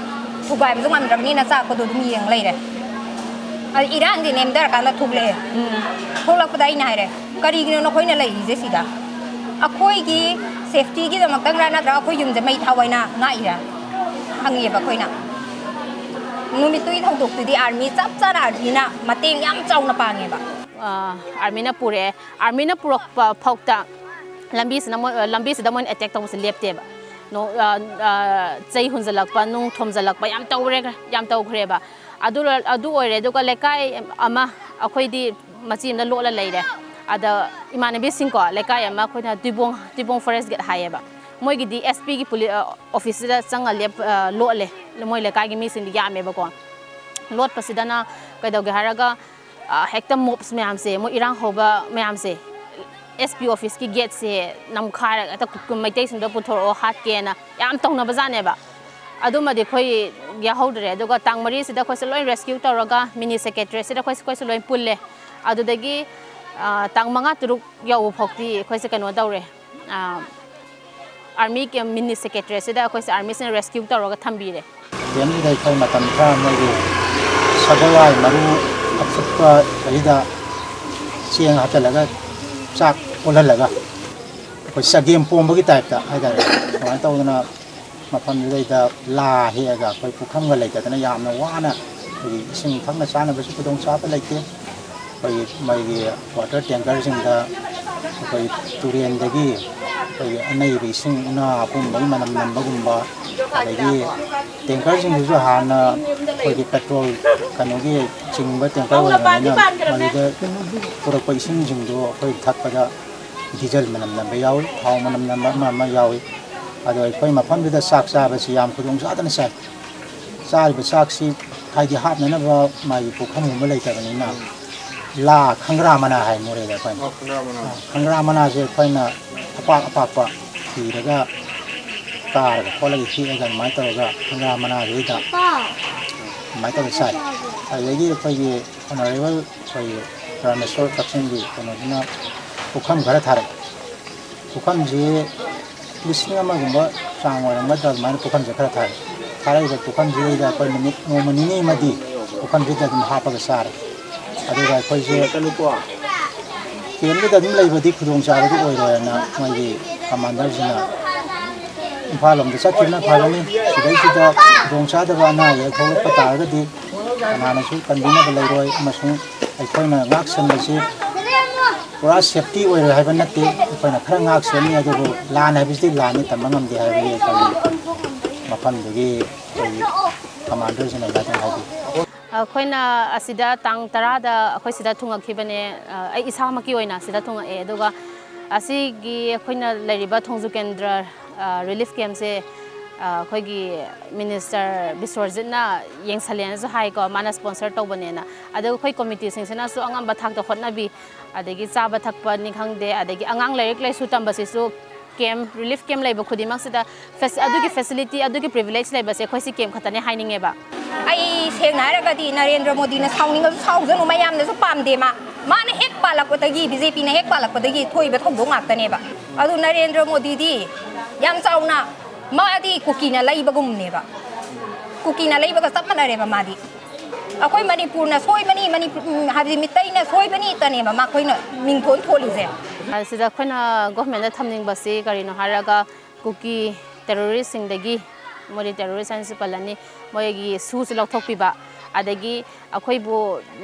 ꯊꯨꯒꯥꯏꯕꯁꯨ ꯉꯝꯗ꯭ꯔꯕꯅꯤꯅ ꯆꯥꯛꯄꯗꯣ ꯑꯗꯨꯝ ꯌꯦꯡ ꯂꯩꯔꯦ꯫ ꯑꯗ ꯏꯔꯥꯡꯗꯤ ꯅꯦꯝꯊꯔꯀꯥꯟꯗ ꯊꯣꯛꯂꯛꯑꯦ꯫ ꯎꯝ꯫ ꯊꯣꯛꯂꯛꯄꯗ ꯑꯩꯅ ꯍꯥꯏꯔꯦ, "ꯀꯔꯤꯒꯤꯅꯣ ꯅꯈꯣꯏꯅ ꯂꯩꯔꯤꯁꯦ ꯁꯤꯗ? ꯑꯩꯈꯣꯏꯒꯤ safetyꯒꯤꯗꯃꯛꯇꯪꯔ ꯅꯠꯇ꯭ꯔꯒ ꯑꯩꯈꯣꯏ ꯌꯨꯝꯁꯦ ꯃꯩ ꯊꯥꯎ ꯍꯥꯏꯅ ꯉꯥꯛꯏꯔꯥ?" ꯍꯪꯉꯦꯕ ꯑꯩꯈꯣꯏꯅ꯫ ꯅꯨꯃꯤꯠꯇꯨꯒꯤ ꯊꯧꯗꯣꯛꯇꯨꯗꯤ ꯑꯥꯔꯃꯤ ꯆꯞ ꯆꯥꯅ ꯑꯥꯔꯃꯤꯅ ꯃꯇꯦꯡ ꯌꯥꯝ ꯆꯥꯎꯅ ꯄꯥꯡꯉꯦꯕ꯫ ꯑ, ꯑꯥꯔꯃꯤꯅ ꯄꯨꯔꯛꯑꯦ꯫ ꯑꯥꯔꯃꯤꯅ ꯄꯨꯔꯛꯄ ꯐꯥꯎꯇ ꯂꯝꯕꯤꯁꯤꯗ ꯃꯣꯏ, ꯂꯝꯕꯤꯁꯤꯗ ꯃꯣꯏꯅ attack ꯇꯧꯕꯁꯦ ꯂꯦꯞꯇꯦꯕ꯫ ꯅꯣ-, ꯑ, ꯑ, ꯆꯩ ꯍꯨꯟꯖꯜꯂꯛꯄ, ꯅꯨꯡ ꯊꯣꯝꯖꯜꯂꯛꯄ ꯌꯥꯝ ꯇꯧꯔꯦ, ꯌꯥꯝ ꯇꯧꯈ꯭ꯔꯦꯕ꯫ ꯑꯗꯨ, ꯑꯗꯨ ꯑꯣꯏꯔꯦ꯫ ꯑꯗꯨꯒ ꯂꯩꯀꯥꯏ ꯑꯃ, ꯑꯩꯈꯣꯏꯗꯤ ꯃꯆꯤ ꯑꯃꯗ ꯂꯣꯠꯂ ꯂꯩꯔꯦ꯫ ꯑꯗ ꯏꯃꯥꯟꯅꯕꯤꯁꯤꯡꯀꯣ, ꯂꯩꯀꯥꯏ ꯑꯃ ꯑꯩꯈꯣꯏꯅ ꯇꯨꯏꯕꯣꯡ, ꯇꯨꯏꯕꯣꯡ forest gate ꯍꯥꯏꯌꯦꯕ꯫ ꯃꯣꯏꯒꯤꯗꯤ S Pꯒꯤ ꯄꯨꯂꯤ-, ꯑ, officeꯁꯤꯗ ꯆꯪꯉ ꯂꯦꯞ-, ꯑ, ꯂꯣꯠꯂꯦ꯫ ꯃꯣꯏ ꯂꯩꯀꯥꯏꯒꯤ ꯃꯤꯁꯤꯡꯗꯤ ꯌꯥꯝꯃꯦꯕꯀꯣ꯫ ꯂꯣꯠꯄꯁꯤꯗꯅ ꯀꯩꯗꯧꯒꯦ ꯍꯥꯏꯔꯒ, ꯑ, ꯍꯦꯛꯇ mobs ꯃꯌꯥꯝꯁꯦ, ꯃꯣꯏ ꯏꯔꯥꯡ ꯍꯧꯕ ꯃꯌꯥꯝꯁꯦ, S P officeꯀꯤ gateꯁꯦ ꯅꯝꯈꯥꯏꯔꯒ ꯍꯦꯛꯇ ꯀꯨ-, ꯀꯨ-, ꯃꯩꯇꯩꯁꯤꯡꯗꯣ ꯄꯨꯊꯣꯔꯛꯑꯣ, ꯍꯥꯠꯀꯦꯅ ꯌꯥꯝ ꯇꯧꯅꯕꯖꯥꯠꯅꯦꯕ꯫ ꯑꯗꯨꯃꯗꯤ ꯑꯩꯈꯣꯏ ꯌꯥꯎꯍꯧꯗ꯭ꯔꯦ꯫ ꯑꯗꯨꯒ ꯇꯥꯡ ꯃꯔꯤꯁꯤꯗ ꯑꯩꯈꯣꯏꯁꯦ ꯂꯣꯏ rescue ꯇꯧꯔꯒ mini secretariatꯁꯤꯗ ꯑꯩꯈꯣꯏꯁꯦ, ꯑꯩꯈꯣꯏꯁꯦ ꯂꯣꯏ ꯄꯨꯜꯂꯦ꯫ ꯑꯗꯨꯗꯒꯤ, ꯑ, ꯇꯥꯡ ꯃꯉꯥ ꯇꯔꯨꯛ ꯌꯧꯕ ꯐꯥꯎꯗꯤ ꯑꯩꯈꯣꯏꯁꯦ ꯀꯩꯅꯣ ꯇꯧꯔꯦ, ꯑ, army camp mini secretariatꯁꯤꯗ ꯑꯩꯈꯣꯏꯁꯦ armyꯁꯤꯅ rescue ꯇꯧꯔꯒ ꯊꯝꯕꯤꯔꯦ꯫ ꯀꯦꯝꯁꯤꯗ ꯑꯩꯈꯣꯏ ꯃꯇꯝ ꯈꯔ ꯃꯣꯏꯒꯤ ꯁꯒꯣꯜ ꯍꯋꯥꯏ ꯃꯔꯨ ꯑꯐꯨꯠꯄ ꯑꯁꯤꯗ ꯆꯦꯡ ꯍꯥꯞꯆꯤꯜꯂꯒ ꯆꯥꯛ ꯑꯣꯜꯍꯜꯂꯒ ꯑꯩꯈꯣꯏ ꯆꯒꯦꯝ ꯄꯣꯝꯕꯒꯤ typeꯇ ꯍꯥꯏꯇꯥꯔꯦ, ꯑꯗꯨꯃꯥꯏꯅ ꯇꯧꯗꯅ ꯃꯐꯝꯗꯨꯗꯩꯗ ꯂꯥ ꯍꯦꯛꯑꯒ ꯑꯩꯈꯣꯏ ꯄꯨꯈꯝꯒ ꯂꯩꯇꯗꯅ ꯌꯥꯝꯅ ꯋꯥꯅ ꯑꯩꯈꯣꯏꯒꯤ ꯏꯁꯤꯡ ꯊꯛꯅ ꯆꯥꯅꯕꯁꯨ ꯈꯨꯗꯣꯡꯆꯥꯕ ꯂꯩꯇꯦ꯫ ꯑꯩꯈꯣꯏꯒꯤ ꯃꯩꯒꯤ ꯋꯥꯇꯔ ꯇꯦꯡꯀꯔꯁꯤꯡꯗ ꯑꯩꯈꯣꯏ ꯇꯨꯔꯦꯟꯗꯒꯤ ꯑꯩꯈꯣꯏꯒꯤ ꯑꯅꯩꯕ ꯏꯁꯤꯡ ꯎꯅꯥ ꯑꯄꯨꯝꯕꯒꯤ ꯃꯅꯝ ꯅꯝꯕꯒꯨꯝꯕ, ꯑꯗꯒꯤ ꯇꯦꯡꯀꯔꯁꯤꯡꯗꯨꯁꯨ ꯍꯥꯟꯅ ꯑꯩꯈꯣꯏꯒꯤ ꯄꯦꯇ꯭ꯔꯣꯜ ꯀꯩꯅꯣꯒꯤ ꯆꯤꯡꯕ ꯇꯦꯡꯀꯔ ꯑꯣꯏꯕꯅꯤꯅ ꯃꯗꯨꯗ ꯄꯨꯔꯛꯄ ꯏꯁꯤꯡꯁꯤꯡꯗꯣ ꯑꯩꯈꯣꯏ ꯊꯛꯄꯗ ꯗꯤꯖꯜ ꯃꯅꯝ ꯅꯝꯕ ꯌꯥꯎꯏ, ꯊꯥꯎ ꯃꯅꯝ ꯅꯝꯕ ꯑꯃ ꯑꯃ ꯌꯥꯎꯏ꯫ ꯑꯗꯣ ꯑꯩꯈꯣꯏ ꯃꯐꯝꯗꯨꯗ ꯆꯥꯛ ꯆꯥꯕꯁꯤ ꯌꯥꯝ ꯈꯨꯗꯣꯡ ꯆꯥꯗꯅ ꯆꯥꯏ꯫ ꯆꯥꯔꯤꯕ ꯆꯥꯛꯁꯤ ꯍꯥꯏꯗꯤ ꯍꯥꯞꯅꯅꯕ ꯃꯥꯒꯤ ꯄꯨꯈꯝꯒꯨꯝꯕ ꯂꯩꯇꯕꯅꯤꯅ ꯂꯥ, ꯈꯪꯒ꯭ꯔꯥ ꯃꯅꯥ ꯍꯥꯏ ꯃꯣꯔꯦꯗ ꯑꯩꯈꯣꯏꯅ꯫ ꯑꯣ, ꯈꯪꯒ꯭ꯔꯥ ꯃꯅꯥ꯫ ꯈꯪꯒ꯭ꯔꯥ ꯃꯅꯥꯁꯦ ꯑꯩꯈꯣꯏꯅ ꯑꯄꯥꯛ ꯑꯄꯥꯛꯄ ꯊꯤꯔꯒ ꯀꯥꯔꯒ ꯈꯣꯠꯂꯒ ꯍꯦꯛꯑꯒ ꯑꯗꯨꯃꯥꯏꯅ ꯇꯧꯔꯒ ꯈꯪꯒ꯭ꯔꯥ ꯃꯅꯥꯁꯤꯗꯩꯗ ꯑꯗꯨꯃꯥꯏꯅ ꯇꯧꯔꯒ ꯆꯥꯏ꯫ ꯑꯗꯨꯗꯒꯤ ꯑꯩꯈꯣꯏꯒꯤ ꯑꯣꯅꯔꯦꯕꯜ ꯑꯩꯈꯣꯏꯒꯤ ꯔꯥꯃꯦꯁꯣꯔ ꯀꯛꯆꯤꯡꯒꯤ ꯀꯩꯅꯣꯁꯤꯅ ꯄꯨꯈꯝ ꯈꯔ ꯊꯥꯔꯛꯑꯦ꯫ ꯄꯨꯈꯝꯁꯤ ꯂꯤꯁꯤꯡ ꯑꯃꯒꯨꯝꯕ ꯆꯥꯡ ꯑꯣꯏꯔꯝꯒꯗ꯭ꯔꯥ, ꯑꯗꯨꯃꯥꯏꯅ ꯄꯨꯈꯝꯁꯦ ꯈꯔ ꯊꯥꯔꯛꯑꯦ꯫ ꯊꯥꯔꯛꯏꯕ ꯄꯨꯈꯝꯁꯤꯗꯩꯗ ꯑꯩꯈꯣꯏ ꯅꯨꯃꯤꯠ ꯅꯣꯡꯃ ꯅꯤꯅꯤ ꯑꯃꯗꯤ ꯄꯨꯈꯝꯁꯤꯗ ꯑꯗꯨꯝ ꯍꯥꯞꯄꯒ ꯆꯥꯔꯦ꯫ ꯑꯗꯨꯒ ꯑꯩꯈꯣꯏꯁꯦ ꯀꯦꯝꯗꯨꯗ ꯑꯗꯨꯝ ꯂꯩꯕꯗꯤ ꯈꯨꯗꯣꯡꯆꯥꯕꯗꯤ ꯑꯣꯏꯔꯣꯏꯅ ꯃꯣꯏꯒꯤ ꯀꯃꯥꯟꯗꯔꯁꯤꯅ ꯏꯝꯐꯥꯜ ꯂꯣꯝꯗ ꯆꯠꯈꯤꯕꯅ ꯐꯔꯅꯤ, ꯁꯤꯗꯩꯁꯤꯗ ꯈꯨꯗꯣꯡꯆꯥꯗꯕ ꯑꯅꯥ ꯑꯌꯦꯛ ꯊꯣꯛꯂꯛꯄ ꯇꯥꯔꯒꯗꯤ ꯀꯅꯥꯅꯁꯨ ꯀꯟꯕꯤꯅꯕ ꯂꯩꯔꯣꯏ, ꯑꯃꯁꯨꯡ ꯑꯩꯈꯣꯏꯅ ꯉꯥꯛ ꯁꯦꯟꯕꯁꯤ ꯄꯨꯔꯥ ꯁꯦꯐꯇꯤ ꯑꯣꯏꯔꯣꯏ ꯍꯥꯏꯕ ꯅꯠꯇꯦ꯫ ꯑꯩꯈꯣꯏꯅ ꯈꯔ ꯉꯥꯛ ꯁꯦꯟꯅꯤ, ꯑꯗꯨꯕꯨ ꯂꯥꯟ ꯍꯥꯏꯕꯁꯤꯗꯤ ꯂꯥꯟꯅꯤ, ꯇꯝꯕ ꯉꯝꯗꯦ ꯍꯥꯏꯕꯒꯤ ꯑꯩꯈꯣꯏꯒꯤ ꯃꯐꯝꯗꯨꯒꯤ ꯑꯩꯈꯣꯏꯒꯤ ꯀꯃꯥꯟꯗꯔꯁꯤꯡ ꯑꯗꯨꯃꯥꯏꯅ ꯍꯥꯏꯕꯤ꯫ ꯑꯩꯈꯣꯏꯅ ꯑꯁꯤꯗ ꯇꯥꯡ ꯇꯔꯥꯗ ꯑꯩꯈꯣꯏ ꯁꯤꯗ ꯊꯨꯡꯉꯛꯈꯤꯕꯅꯦ꯫ ꯑꯩ ꯏꯁꯥꯃꯛꯀꯤ ꯑꯣꯏꯅ ꯁꯤꯗ ꯊꯨꯡꯉꯛꯑꯦ꯫ ꯑꯗꯨꯒ ꯑꯁꯤꯒꯤ ꯑꯩꯈꯣꯏꯅ ꯂꯩꯔꯤꯕ ꯊꯣꯡꯖꯨ ꯀꯦꯟꯗ꯭ꯔ, ꯑ, ꯔꯤꯂꯤꯐ ꯀꯦꯝꯁꯦ, ꯑ, ꯑꯩꯈꯣꯏꯒꯤ ꯃꯤꯅꯤꯁꯇꯔ ꯕꯤꯁ꯭ꯋꯔꯖꯤꯠꯅ ꯌꯦꯡꯁꯜꯂꯦꯅꯁꯨ ꯍꯥꯏꯀꯣ, ꯃꯥꯅ ꯁ꯭ꯄꯣꯟꯁꯔ ꯇꯧꯕꯅꯦꯅ꯫ ꯑꯗꯨꯒ ꯑꯩꯈꯣꯏ ꯀꯣꯃꯤꯇꯤꯁꯤꯡꯁꯤꯅꯁꯨ ꯑꯉꯝꯕ ꯊꯥꯛꯇ ꯍꯣꯠꯅꯕꯤ, ꯑꯗꯒꯤ ꯆꯥꯕ ꯊꯛꯄꯅꯤ ꯈꯪꯗꯦ, ꯑꯗꯒꯤ ꯑꯉꯥꯡ ꯂꯥꯏꯔꯤꯛ ꯂꯥꯏꯁꯨ ꯇꯝꯕꯁꯤꯁꯨ ꯀꯦꯝ, ꯔꯤꯂꯤꯐ ꯀꯦꯝ ꯂꯩꯕ ꯈꯨꯗꯤꯡꯃꯛꯁꯤꯗ ꯐꯦꯁ-, ꯑꯗꯨꯒꯤ ꯐꯦꯁꯤꯂꯤꯇꯤ, ꯑꯗꯨꯒꯤ ꯄ꯭ꯔꯤꯚꯤꯂꯦꯖ ꯂꯩꯕꯁꯦ ꯑꯩꯈꯣꯏ ꯁꯤ ꯀꯦꯝ ꯈꯛꯇꯅꯦ ꯍꯥꯏꯅꯤꯡꯉꯦꯕ꯫ ꯑꯩ ꯁꯦꯡꯅ ꯍꯥꯏꯔꯒꯗꯤ ꯅꯔꯦꯟꯗ꯭ꯔ ꯃꯣꯗꯤꯅ ꯁꯥꯎꯅꯤꯡꯉꯁꯨ ꯁꯥꯎꯖꯅꯨ, ꯃꯌꯥꯝꯅꯁꯨ ꯄꯥꯝꯗꯦ ꯃꯥ꯫ ꯃꯥꯅ ꯍꯦꯛ ꯄꯥꯜꯂꯛꯄꯗꯒꯤ, ꯕꯤ ꯖꯦ ꯄꯤꯅ ꯍꯦꯛ ꯄꯥꯜꯂꯛꯄꯗꯒꯤ ꯊꯣꯛꯏꯕ ꯊꯧꯗꯣꯛ ꯉꯥꯛꯇꯅꯦꯕ꯫ ꯑꯗꯨ ꯅꯔꯦꯟꯗ꯭ꯔ ꯃꯣꯗꯤꯗꯤ ꯌꯥꯝ ꯆꯥꯎꯅ, ꯃꯥꯗꯤ ꯀꯨꯀꯤꯅ ꯂꯩꯕꯒꯨꯝꯅꯦꯕ꯫ ꯀꯨꯀꯤꯅ ꯂꯩꯕꯒ ꯆꯞ ꯃꯥꯟꯅꯔꯦꯕ ꯃꯥꯗꯤ꯫ ꯑꯩꯈꯣꯏ ꯃꯅꯤꯄꯨꯔꯅ ꯁꯣꯏꯕꯅꯤ, ꯃꯅꯤꯄꯨꯔ, ꯎꯝ, ꯍꯥꯏꯕꯗꯤ ꯃꯤꯇꯩꯅ ꯁꯣꯏꯕꯅꯤꯇꯅꯦꯕ ꯃꯈꯣꯏꯅ ꯃꯤꯡꯊꯣꯟ ꯊꯣꯜꯂꯤꯁꯦ꯫ ꯁꯤꯗ ꯑꯩꯈꯣꯏꯅ ꯒꯣꯔꯃꯦꯟꯗ ꯊꯝꯅꯤꯡꯕꯁꯤ ꯀꯔꯤꯅꯣ ꯍꯥꯏꯔꯒ, ꯀꯨꯀꯤ ꯇꯦꯔꯣꯔꯤꯁꯁꯤꯡꯗꯒꯤ, ꯃꯣꯗꯤ ꯇꯦꯔꯣꯔꯤꯁ ꯍꯥꯏꯅꯁꯨ ꯄꯜꯂꯅꯤ, ꯃꯣꯏꯒꯤ ꯁꯨꯁꯨ ꯂꯧꯊꯣꯛꯄꯤꯕ, ꯑꯗꯒꯤ ꯑꯩꯈꯣꯏꯕꯨ,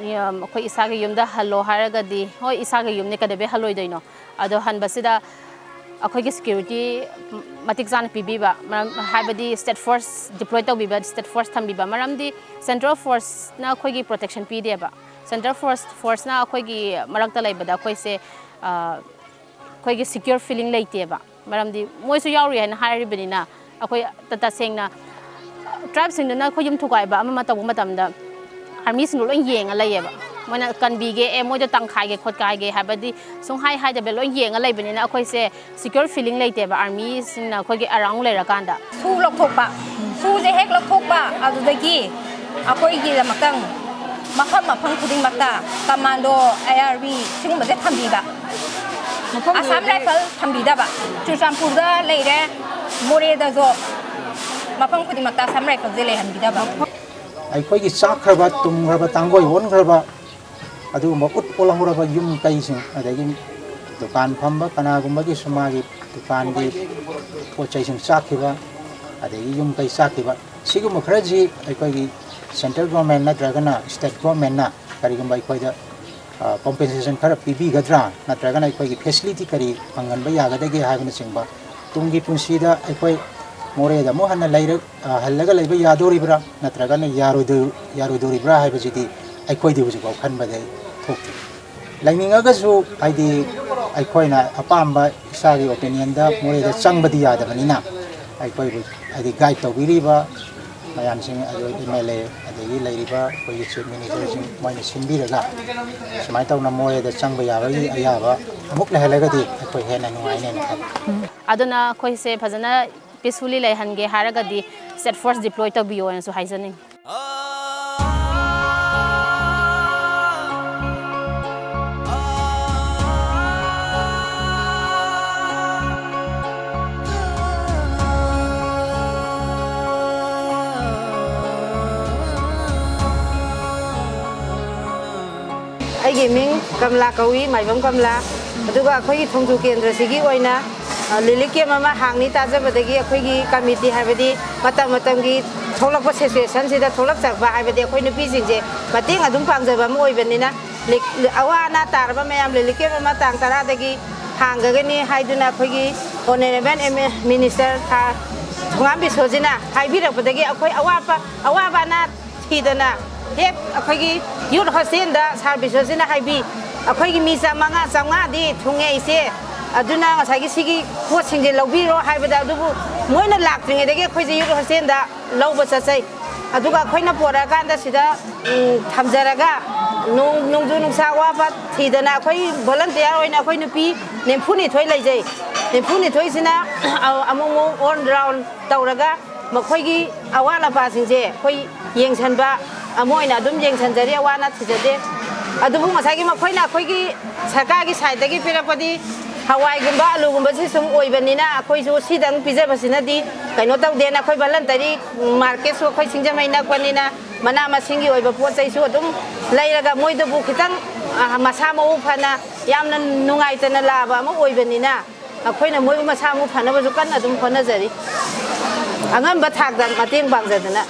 ꯎꯝ, ꯑꯩꯈꯣꯏ ꯏꯁꯥꯒꯤ ꯌꯨꯝꯗ ꯍꯜꯂꯣ ꯍꯥꯏꯔꯒꯗꯤ, ꯍꯣꯏ, ꯏꯁꯥꯒꯤ ꯌꯨꯝꯅꯤ, ꯀꯩꯗꯧꯕꯩ ꯍꯜꯂꯣꯏꯗꯣꯏꯅꯣ? ꯑꯗꯣ ꯍꯟꯕꯁꯤꯗ ꯑꯩꯈꯣꯏꯒꯤ ꯁꯦꯀ꯭ꯌꯨꯔꯤꯇꯤ ꯃꯇꯤꯛ ꯆꯥꯅ ꯄꯤꯕꯤꯕ, ꯃꯔꯝ ꯍꯥꯏꯕꯗꯤ ꯁ꯭ꯇꯦꯠ ꯐꯣꯔꯁ ꯗꯤꯄ꯭ꯂꯣꯏ ꯇꯧꯕꯤꯕ, ꯁ꯭ꯇꯦꯠ ꯐꯣꯔꯁ ꯊꯝꯕꯤꯕ, ꯃꯔꯝꯗꯤ ꯁꯦꯟꯇ꯭ꯔꯦꯜ ꯐꯣꯔꯁꯅ ꯑꯩꯈꯣꯏꯒꯤ ꯄ꯭ꯔꯣꯇꯦꯛꯁꯟ ꯄꯤꯗꯦꯕ꯫ ꯁꯦꯟꯇ꯭ꯔꯦꯜ ꯐꯣꯔꯁ, ꯐꯣꯔꯁꯅ ꯑꯩꯈꯣꯏꯒꯤ ꯃꯔꯛꯇ ꯂꯩꯕꯗ ꯑꯩꯈꯣꯏꯁꯦ, ꯑ, ꯑꯩꯈꯣꯏꯒꯤ ꯁꯤꯀ꯭ꯌꯣꯔ ꯐꯤꯂꯤꯡ ꯂꯩꯇꯦꯕ꯫ ꯃꯔꯝꯗꯤ ꯃꯣꯏꯁꯨ ꯌꯥꯎꯔꯤ ꯍꯥꯏꯅ ꯍꯥꯏꯔꯤꯕꯅꯤꯅ, ꯑꯩꯈꯣꯏ ꯇ-, ꯇꯁꯦꯡꯅ ꯇ꯭ꯔꯥꯏꯕꯁꯤꯡꯗꯨꯅ ꯑꯩꯈꯣꯏ ꯌꯨꯝ ꯊꯨꯒꯥꯏꯕ ꯑꯃ ꯑꯃ ꯇꯧꯕ ꯃꯇꯝꯗ ꯑꯥꯔꯃꯤꯁꯤꯡꯗꯣ ꯂꯣꯏ ꯌꯦꯡꯉ ꯂꯩꯌꯦꯕ꯫ ꯃꯣꯏꯅ ꯀꯟꯕꯤꯒꯦ, ꯑꯦ, ꯃꯣꯏꯗꯣ ꯇꯪꯈꯥꯏꯒꯦ ꯈꯣꯠꯀꯥꯏꯒꯦ ꯍꯥꯏꯕꯗꯤ ꯁꯨꯡꯍꯥꯏ ꯍꯥꯏꯗꯕ ꯂꯣꯏ ꯌꯦꯡꯉ ꯂꯩꯕꯅꯤꯅ ꯑꯩꯈꯣꯏꯁꯦ ꯁꯤꯀ꯭ꯌꯣꯔ ꯐꯤꯂꯤꯡ ꯂꯩꯇꯦꯕ ꯑꯥꯔꯃꯤꯁꯤꯡꯅ ꯑꯩꯈꯣꯏꯒꯤ ꯑꯔꯥꯎꯟ ꯂꯩꯔꯀꯥꯟꯗ꯫ ꯁꯨ ꯂꯧꯊꯣꯛꯄ, ꯁꯨꯁꯦ ꯍꯦꯛ ꯂꯧꯊꯣꯛꯄ, ꯑꯗꯨꯗꯒꯤ ꯑꯩꯈꯣꯏꯒꯤꯗꯃꯛꯇꯪ ꯃꯐꯝ ꯃꯐꯝ ꯈꯨꯗꯤꯡꯃꯛꯇ ꯀꯃꯥꯟꯗꯣ, ꯑꯥꯏ ꯑꯥꯔ ꯕꯤ ꯁꯤꯒꯨꯝꯕꯁꯦ ꯊꯝꯕꯤꯕ꯫ ꯃꯐꯝ ꯑꯁꯥꯝ ꯈꯨꯗꯤꯡꯒꯤ ꯔꯥꯏꯐꯜ ꯊꯝꯕꯤꯗꯕ꯫ ꯆꯨꯔꯆꯥꯟꯄꯨꯔꯗ ꯂꯩꯔꯦ, ꯃꯣꯔꯦꯗꯁꯨ ꯃꯐꯝ ꯈꯨꯗꯤꯡꯃꯛꯇ ꯑꯁꯥꯝ ꯔꯥꯏꯐꯜꯁꯦ ꯂꯩꯍꯟꯕꯤꯗꯕ꯫ ꯑꯩꯈꯣꯏꯒꯤ ꯆꯥꯛꯈ꯭ꯔꯕ, ꯇꯨꯝꯈ꯭ꯔꯕ, ꯇꯥꯡꯒꯣꯏ ꯑꯣꯟꯈ꯭ꯔꯕ ꯑꯗꯨꯒꯨꯝꯕ ꯎꯠ ꯑꯣꯜꯍꯧꯔꯕ ꯌꯨꯝ ꯀꯩꯁꯤꯡ, ꯑꯗꯒꯤ ꯗꯨꯀꯥꯟ ꯐꯝꯕ ꯀꯅꯥꯒꯨꯝꯕꯒꯤꯁꯨ ꯃꯥꯒꯤ ꯗꯨꯀꯥꯟꯒꯤ ꯄꯣꯠ ꯆꯩꯁꯤꯡ ꯆꯥꯛꯈꯤꯕ, ꯑꯗꯒꯤ ꯌꯨꯝ ꯀꯩ ꯆꯥꯛꯈꯤꯕ, ꯁꯤꯒꯨꯝꯕ ꯈꯔꯁꯤ ꯑꯩꯈꯣꯏꯒꯤ ꯁꯦꯟꯇ꯭ꯔꯦꯜ ꯒꯣꯔꯃꯦꯟ ꯅꯠꯇ꯭ꯔꯒꯅ ꯁ꯭ꯇꯦꯠ ꯒꯣꯔꯃꯦꯟꯅ ꯀꯔꯤꯒꯨꯝꯕ ꯑꯩꯈꯣꯏꯗ, ꯑ, ꯀꯣꯝꯄꯦꯟꯁꯦꯁꯟ ꯈꯔ ꯄꯤꯕꯤꯒꯗ꯭ꯔꯥ, ꯅꯠꯇ꯭ꯔꯒꯅ ꯑꯩꯈꯣꯏꯒꯤ ꯐꯦꯁꯤꯂꯤꯇꯤ ꯀꯔꯤ ꯐꯪꯍꯟꯕ ꯌꯥꯒꯗꯒꯦ ꯍꯥꯏꯕꯅꯆꯤꯡꯕ, ꯇꯨꯡꯒꯤ ꯄꯨꯟꯁꯤꯗ ꯑꯩꯈꯣꯏ ꯃꯣꯔꯦꯗ ꯑꯃꯨꯛ ꯍꯟꯅ ꯂꯩꯔ-, ꯑ, ꯍꯜꯂꯒ ꯂꯩꯕ ꯌꯥꯗꯣꯔꯤꯕ꯭ꯔꯥ, ꯅꯠꯇ꯭ꯔꯒꯅ ꯌꯥꯔꯣꯏꯗꯣ-, ꯌꯥꯔꯣꯏꯗꯣꯔꯤꯕ꯭ꯔꯥ ꯍꯥꯏꯕꯁꯤꯗꯤ ꯑꯩꯈꯣꯏꯗꯤ ꯍꯧꯖꯤꯛꯐꯥꯎ ꯈꯟꯕꯗ ꯊꯣꯛꯇ꯭ꯔꯤ꯫ ꯂꯩꯅꯤꯡꯉꯒꯁꯨ, ꯍꯥꯏꯗꯤ, ꯑꯩꯈꯣꯏꯅ ꯑꯄꯥꯝꯕ ꯏꯁꯥꯒꯤ ꯑꯣꯄꯤꯅꯤꯌꯟꯗ ꯃꯣꯔꯦꯗ ꯆꯪꯕꯗꯤ ꯌꯥꯗꯕꯅꯤꯅ, ꯑꯩꯈꯣꯏꯕꯨ, ꯍꯥꯏꯗꯤ, ꯒꯥꯏꯗ ꯇꯧꯕꯤꯔꯤꯕ ꯃꯌꯥꯝꯁꯤꯡ, ꯑꯗꯨ ꯑꯦꯝ ꯑꯦꯜ ꯑꯦ, ꯑꯗꯒꯤ ꯂꯩꯔꯤꯕ ꯑꯩꯈꯣꯏꯒꯤ ꯆꯤꯐ ꯃꯤꯅꯤꯁꯇꯔꯁꯤꯡ, ꯃꯣꯏꯅ ꯁꯤꯟꯕꯤꯔꯒ ꯁꯨꯃꯥꯏꯅ ꯇꯧꯅ ꯃꯣꯔꯦꯗ ꯆꯪꯕ ꯌꯥꯕꯒꯤ ꯑꯌꯥꯕ ꯑꯃꯨꯛ ꯂꯩꯍꯜꯂꯒꯗꯤ ꯑꯩꯈꯣꯏ ꯍꯦꯟꯅ ꯅꯨꯡꯉꯥꯏꯅꯦꯅ ꯈꯜꯂꯤ꯫ ꯑꯗꯨꯅ ꯑꯩꯈꯣꯏꯁꯦ ꯐꯖꯅ ꯄꯤꯁꯐꯨꯜꯂꯤ ꯂꯩꯍꯟꯒꯦ ꯍꯥꯏꯔꯒꯗꯤ ꯁ꯭ꯇꯦꯠ ꯐꯣꯔꯁ ꯗꯤꯄ꯭ꯂꯣꯏ ꯇꯧꯕꯤꯌꯣꯅꯁꯨ ꯍꯥꯏꯖꯅꯤꯡꯉꯤ꯫ ꯑꯩꯒꯤ ꯃꯤꯡ ꯀꯃꯂꯥ ꯀꯧꯏ, ꯃꯥꯏꯕꯝ ꯀꯃꯂꯥ꯫ ꯑꯗꯨꯒ ꯑꯩꯈꯣꯏꯒꯤ ꯊꯣꯡꯖꯨ ꯀꯦꯟꯗ꯭ꯔꯁꯤꯒꯤ ꯑꯣꯏꯅ, ꯑ, ꯂꯤꯂꯤꯞ ꯀꯦꯝꯞ ꯑꯃ ꯍꯥꯡꯅꯤ ꯇꯥꯖꯕꯗꯒꯤ ꯑꯩꯈꯣꯏꯒꯤ ꯀꯃꯤꯇꯤ, ꯍꯥꯏꯕꯗꯤ ꯃꯇꯝ ꯃꯇꯝꯒꯤ ꯊꯣꯛꯂꯛꯄ ꯁꯤꯆꯨꯋꯦꯁꯟꯁꯤꯗ ꯊꯣꯛꯂꯛꯆꯔꯛꯄ ꯍꯥꯏꯕꯗꯤ ꯑꯩꯈꯣꯏ ꯅꯨꯄꯤꯁꯤꯡꯁꯦ ꯃꯇꯦꯡ ꯑꯗꯨꯝ ꯄꯥꯡꯖꯕ ꯑꯃ ꯑꯣꯏꯕꯅꯤꯅ, ꯂꯤꯛ-, ꯑꯋꯥ ꯑꯅꯥ ꯇꯥꯔꯕ ꯃꯌꯥꯝ ꯔꯤꯂꯤꯐ ꯀꯦꯝꯞ ꯑꯃ ꯇꯥꯡ ꯇꯔꯥꯗꯒꯤ ꯍꯥꯡꯒꯒꯅꯤ ꯍꯥꯏꯗꯨꯅ ꯑꯩꯈꯣꯏꯒꯤ ꯑꯣꯅꯔꯦꯕꯜ ꯑꯦꯝ ꯑꯦ ꯃꯤꯅꯤꯁꯇꯔ ꯁꯥꯔ ꯊꯣꯉꯥꯝ ꯕꯤꯁꯣꯖꯤꯅ ꯍꯥꯏꯕꯤꯔꯛꯄꯗꯒꯤ ꯑꯩꯈꯣꯏ ꯑꯋꯥꯕ, ꯑꯋꯥꯕ ꯑꯅꯥ ꯊꯤꯗꯅ ꯍꯦꯛ ꯑꯩꯈꯣꯏꯒꯤ ꯌꯨꯠ ꯍꯣꯁꯇꯦꯜꯗ ꯁꯥꯔ ꯕꯤꯁꯣꯖꯤꯅ ꯍꯥꯏꯕꯤ, "ꯑꯩꯈꯣꯏꯒꯤ ꯃꯤ ꯆꯥꯝꯃꯉꯥ, ꯆꯥꯝꯃꯉꯥꯗꯤ ꯊꯨꯡꯉꯦ ꯏꯆꯦ, ꯑꯗꯨꯅ ꯉꯁꯥꯏꯒꯤ ꯁꯤꯒꯤ ꯄꯣꯠꯁꯤꯡꯁꯦ ꯂꯧꯕꯤꯔꯣ" ꯍꯥꯏꯕꯗ, ꯑꯗꯨꯕꯨ ꯃꯣꯏꯅ ꯂꯥꯛꯇ꯭ꯔꯤꯉꯩꯗꯒꯤ ꯑꯩꯈꯣꯏꯁꯦ ꯌꯨꯠ ꯍꯣꯁꯇꯦꯜꯗ ꯂꯧꯕ ꯆꯠꯆꯩ꯫ ꯑꯗꯨꯒ ꯑꯩꯈꯣꯏꯅ ꯄꯣꯔꯛꯑꯀꯥꯟꯗ ꯁꯤꯗ, ꯎꯝ, ꯊꯝꯖꯔꯒ ꯅꯣꯡ-, ꯅꯣꯡꯖꯨ ꯅꯨꯡꯁꯥ ꯑꯋꯥꯕ ꯊꯤꯗꯅ ꯑꯩꯈꯣꯏ ꯚꯣꯂꯟꯇꯤꯌꯥꯔ ꯑꯣꯏꯅ ꯑꯩꯈꯣꯏ ꯅꯨꯄꯤ ꯅꯤꯐꯨꯅꯤꯊꯣꯏ ꯂꯩꯖꯩ꯫ ꯅꯤꯐꯨꯅꯤꯊꯣꯏꯁꯤꯅ ꯑꯃꯨꯛ ꯑꯃꯨꯛ ꯑꯣꯟ ꯔꯥꯎꯟ ꯇꯧꯔꯒ ꯃꯈꯣꯏꯒꯤ ꯑꯋꯥꯠ ꯑꯄꯥꯁꯤꯡꯁꯦ ꯑꯩꯈꯣꯏ ꯌꯦꯡꯁꯤꯟꯕ ꯑꯃ ꯑꯣꯏꯅ ꯑꯗꯨꯝ ꯌꯦꯡꯁꯤꯟꯖꯔꯤ, ꯑꯋꯥ ꯑꯅꯥ ꯊꯤꯖꯗꯦ꯫ ꯑꯗꯨꯕꯨ ꯉꯁꯥꯏꯒꯤ ꯃꯈꯣꯏꯅ ꯑꯩꯈꯣꯏꯒꯤ ꯁꯔꯀꯥꯔꯒꯤ ꯁꯥꯏꯠꯇꯒꯤ ꯄꯤꯔꯛꯄꯗꯤ ꯍꯋꯥꯏꯒꯨꯝꯕ, ꯑꯂꯨꯒꯨꯝꯕꯁꯤ ꯁꯨꯝ ꯑꯣꯏꯕꯅꯤꯅ ꯑꯩꯈꯣꯏꯁꯨ ꯁꯤꯗꯪ ꯄꯤꯖꯕꯁꯤꯅꯗꯤ ꯀꯩꯅꯣ ꯇꯧꯗꯦꯅ ꯑꯩꯈꯣꯏ ꯚꯣꯂꯟꯇꯔꯤ ꯃꯥꯔꯀꯦꯠꯁꯨ ꯑꯩꯈꯣꯏ ꯁꯤꯡꯖꯃꯩ ꯅꯛꯄꯅꯤꯅ ꯃꯅꯥ ꯃꯁꯤꯡꯒꯤ ꯑꯣꯏꯕ ꯄꯣꯠ ꯆꯩꯁꯨ ꯑꯗꯨꯝ ꯂꯩꯔꯒ ꯃꯣꯏꯗꯕꯨ ꯈꯤꯇꯪ, ꯑ, ꯃꯁꯥ ꯃꯎ ꯐꯅ ꯌꯥꯝꯅ ꯅꯨꯡꯉꯥꯏꯇꯅ ꯂꯥꯛꯑꯕ ꯑꯃ ꯑꯣꯏꯕꯅꯤꯅ ꯑꯩꯈꯣꯏꯅ ꯃꯣꯏꯕꯨ ꯃꯁꯥ ꯃꯎ ꯐꯅꯕꯁꯨ ꯀꯟꯅ ꯑꯗꯨꯝ ꯍꯣꯠꯅꯖꯔꯤ, ꯑꯉꯝꯕ ꯊꯥꯛꯇ ꯃꯇꯦꯡ ꯄꯥꯡꯖꯗꯅ꯫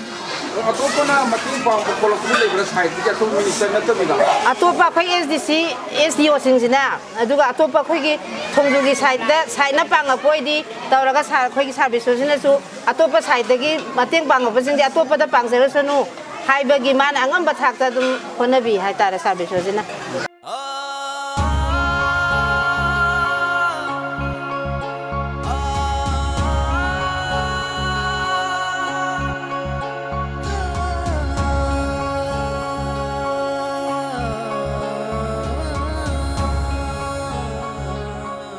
ꯑꯇꯣꯞꯄꯅ ꯃꯇꯦꯡ ꯄꯥꯡꯕ ꯈꯣꯠꯂꯛꯄꯗꯤ ꯂꯩꯕ꯭ꯔꯥ, ꯁꯥꯏꯠꯇꯒꯤ ꯑꯇꯣꯞꯄ ꯃꯤꯅꯤꯁꯇꯔ ꯅꯠꯇꯕꯤꯗ? ꯑꯇꯣꯞꯄ ꯑꯩꯈꯣꯏ ꯑꯦꯁ ꯗꯤ ꯁꯤ, ꯑꯦꯁ ꯗꯤ ꯑꯣꯁꯤꯡꯁꯤꯅ, ꯑꯗꯨꯒ ꯑꯇꯣꯞꯄ ꯑꯩꯈꯣꯏꯒꯤ ꯊꯣꯡꯖꯨꯒꯤ ꯁꯥꯏꯠꯇ, ꯁꯥꯏꯠꯅ ꯄꯥꯡꯉꯛꯄ ꯑꯣꯏꯗꯤ ꯇꯧꯔꯒ ꯁꯥꯔ, ꯑꯩꯈꯣꯏꯒꯤ ꯁꯥꯔ ꯕꯤꯁꯣꯖꯤꯅꯁꯨ ꯑꯇꯣꯞꯄ ꯁꯥꯏꯠꯇꯒꯤ ꯃꯇꯦꯡ ꯄꯥꯡꯉꯛꯄꯁꯤꯡꯁꯦ ꯑꯇꯣꯞꯄꯗ ꯄꯥꯡꯖꯔꯁꯅꯨ ꯍꯥꯏꯕꯒꯤ ꯃꯥꯅ ꯑꯉꯝꯕ ꯊꯥꯛꯇ ꯑꯗꯨꯝ ꯍꯣꯠꯅꯕꯤ ꯍꯥꯏꯇꯥꯔꯦ ꯁꯥꯔ ꯕꯤꯁꯣꯖꯤꯅ꯫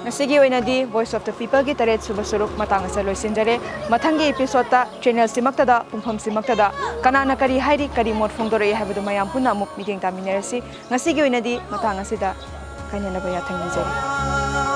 ꯉꯁꯤꯒꯤ ꯑꯣꯏꯅꯗꯤ Voice of the Peopleꯒꯤ ꯇꯔꯦꯠ ꯁꯨꯕ ꯁꯔꯨꯛ ꯃꯇꯥꯡ ꯑꯁꯤꯗ ꯂꯣꯏꯁꯤꯟꯖꯔꯦ꯫ ꯃꯊꯪꯒꯤ episodeꯇ channelꯁꯤꯃꯛꯇꯗ, ꯄꯨꯡꯐꯝꯁꯤꯃꯛꯇꯗ ꯀꯅꯥꯅ ꯀꯔꯤ ꯍꯥꯏꯔꯤ, ꯀꯔꯤ ꯃꯣꯠ ꯐꯣꯡꯗꯣꯔꯛꯏ ꯍꯥꯏꯕꯗꯨ ꯃꯌꯥꯝ ꯄꯨꯟꯅ ꯑꯃꯨꯛ ꯃꯤꯠꯌꯦꯡ ꯇꯥꯃꯤꯟꯅꯔꯁꯤ꯫ ꯉꯁꯤꯒꯤ ꯑꯣꯏꯅꯗꯤ ꯃꯇꯥꯡ ꯑꯁꯤꯗ ꯀꯥꯏꯅꯅꯕ ꯌꯥꯊꯪ ꯅꯤꯖꯔꯤ꯫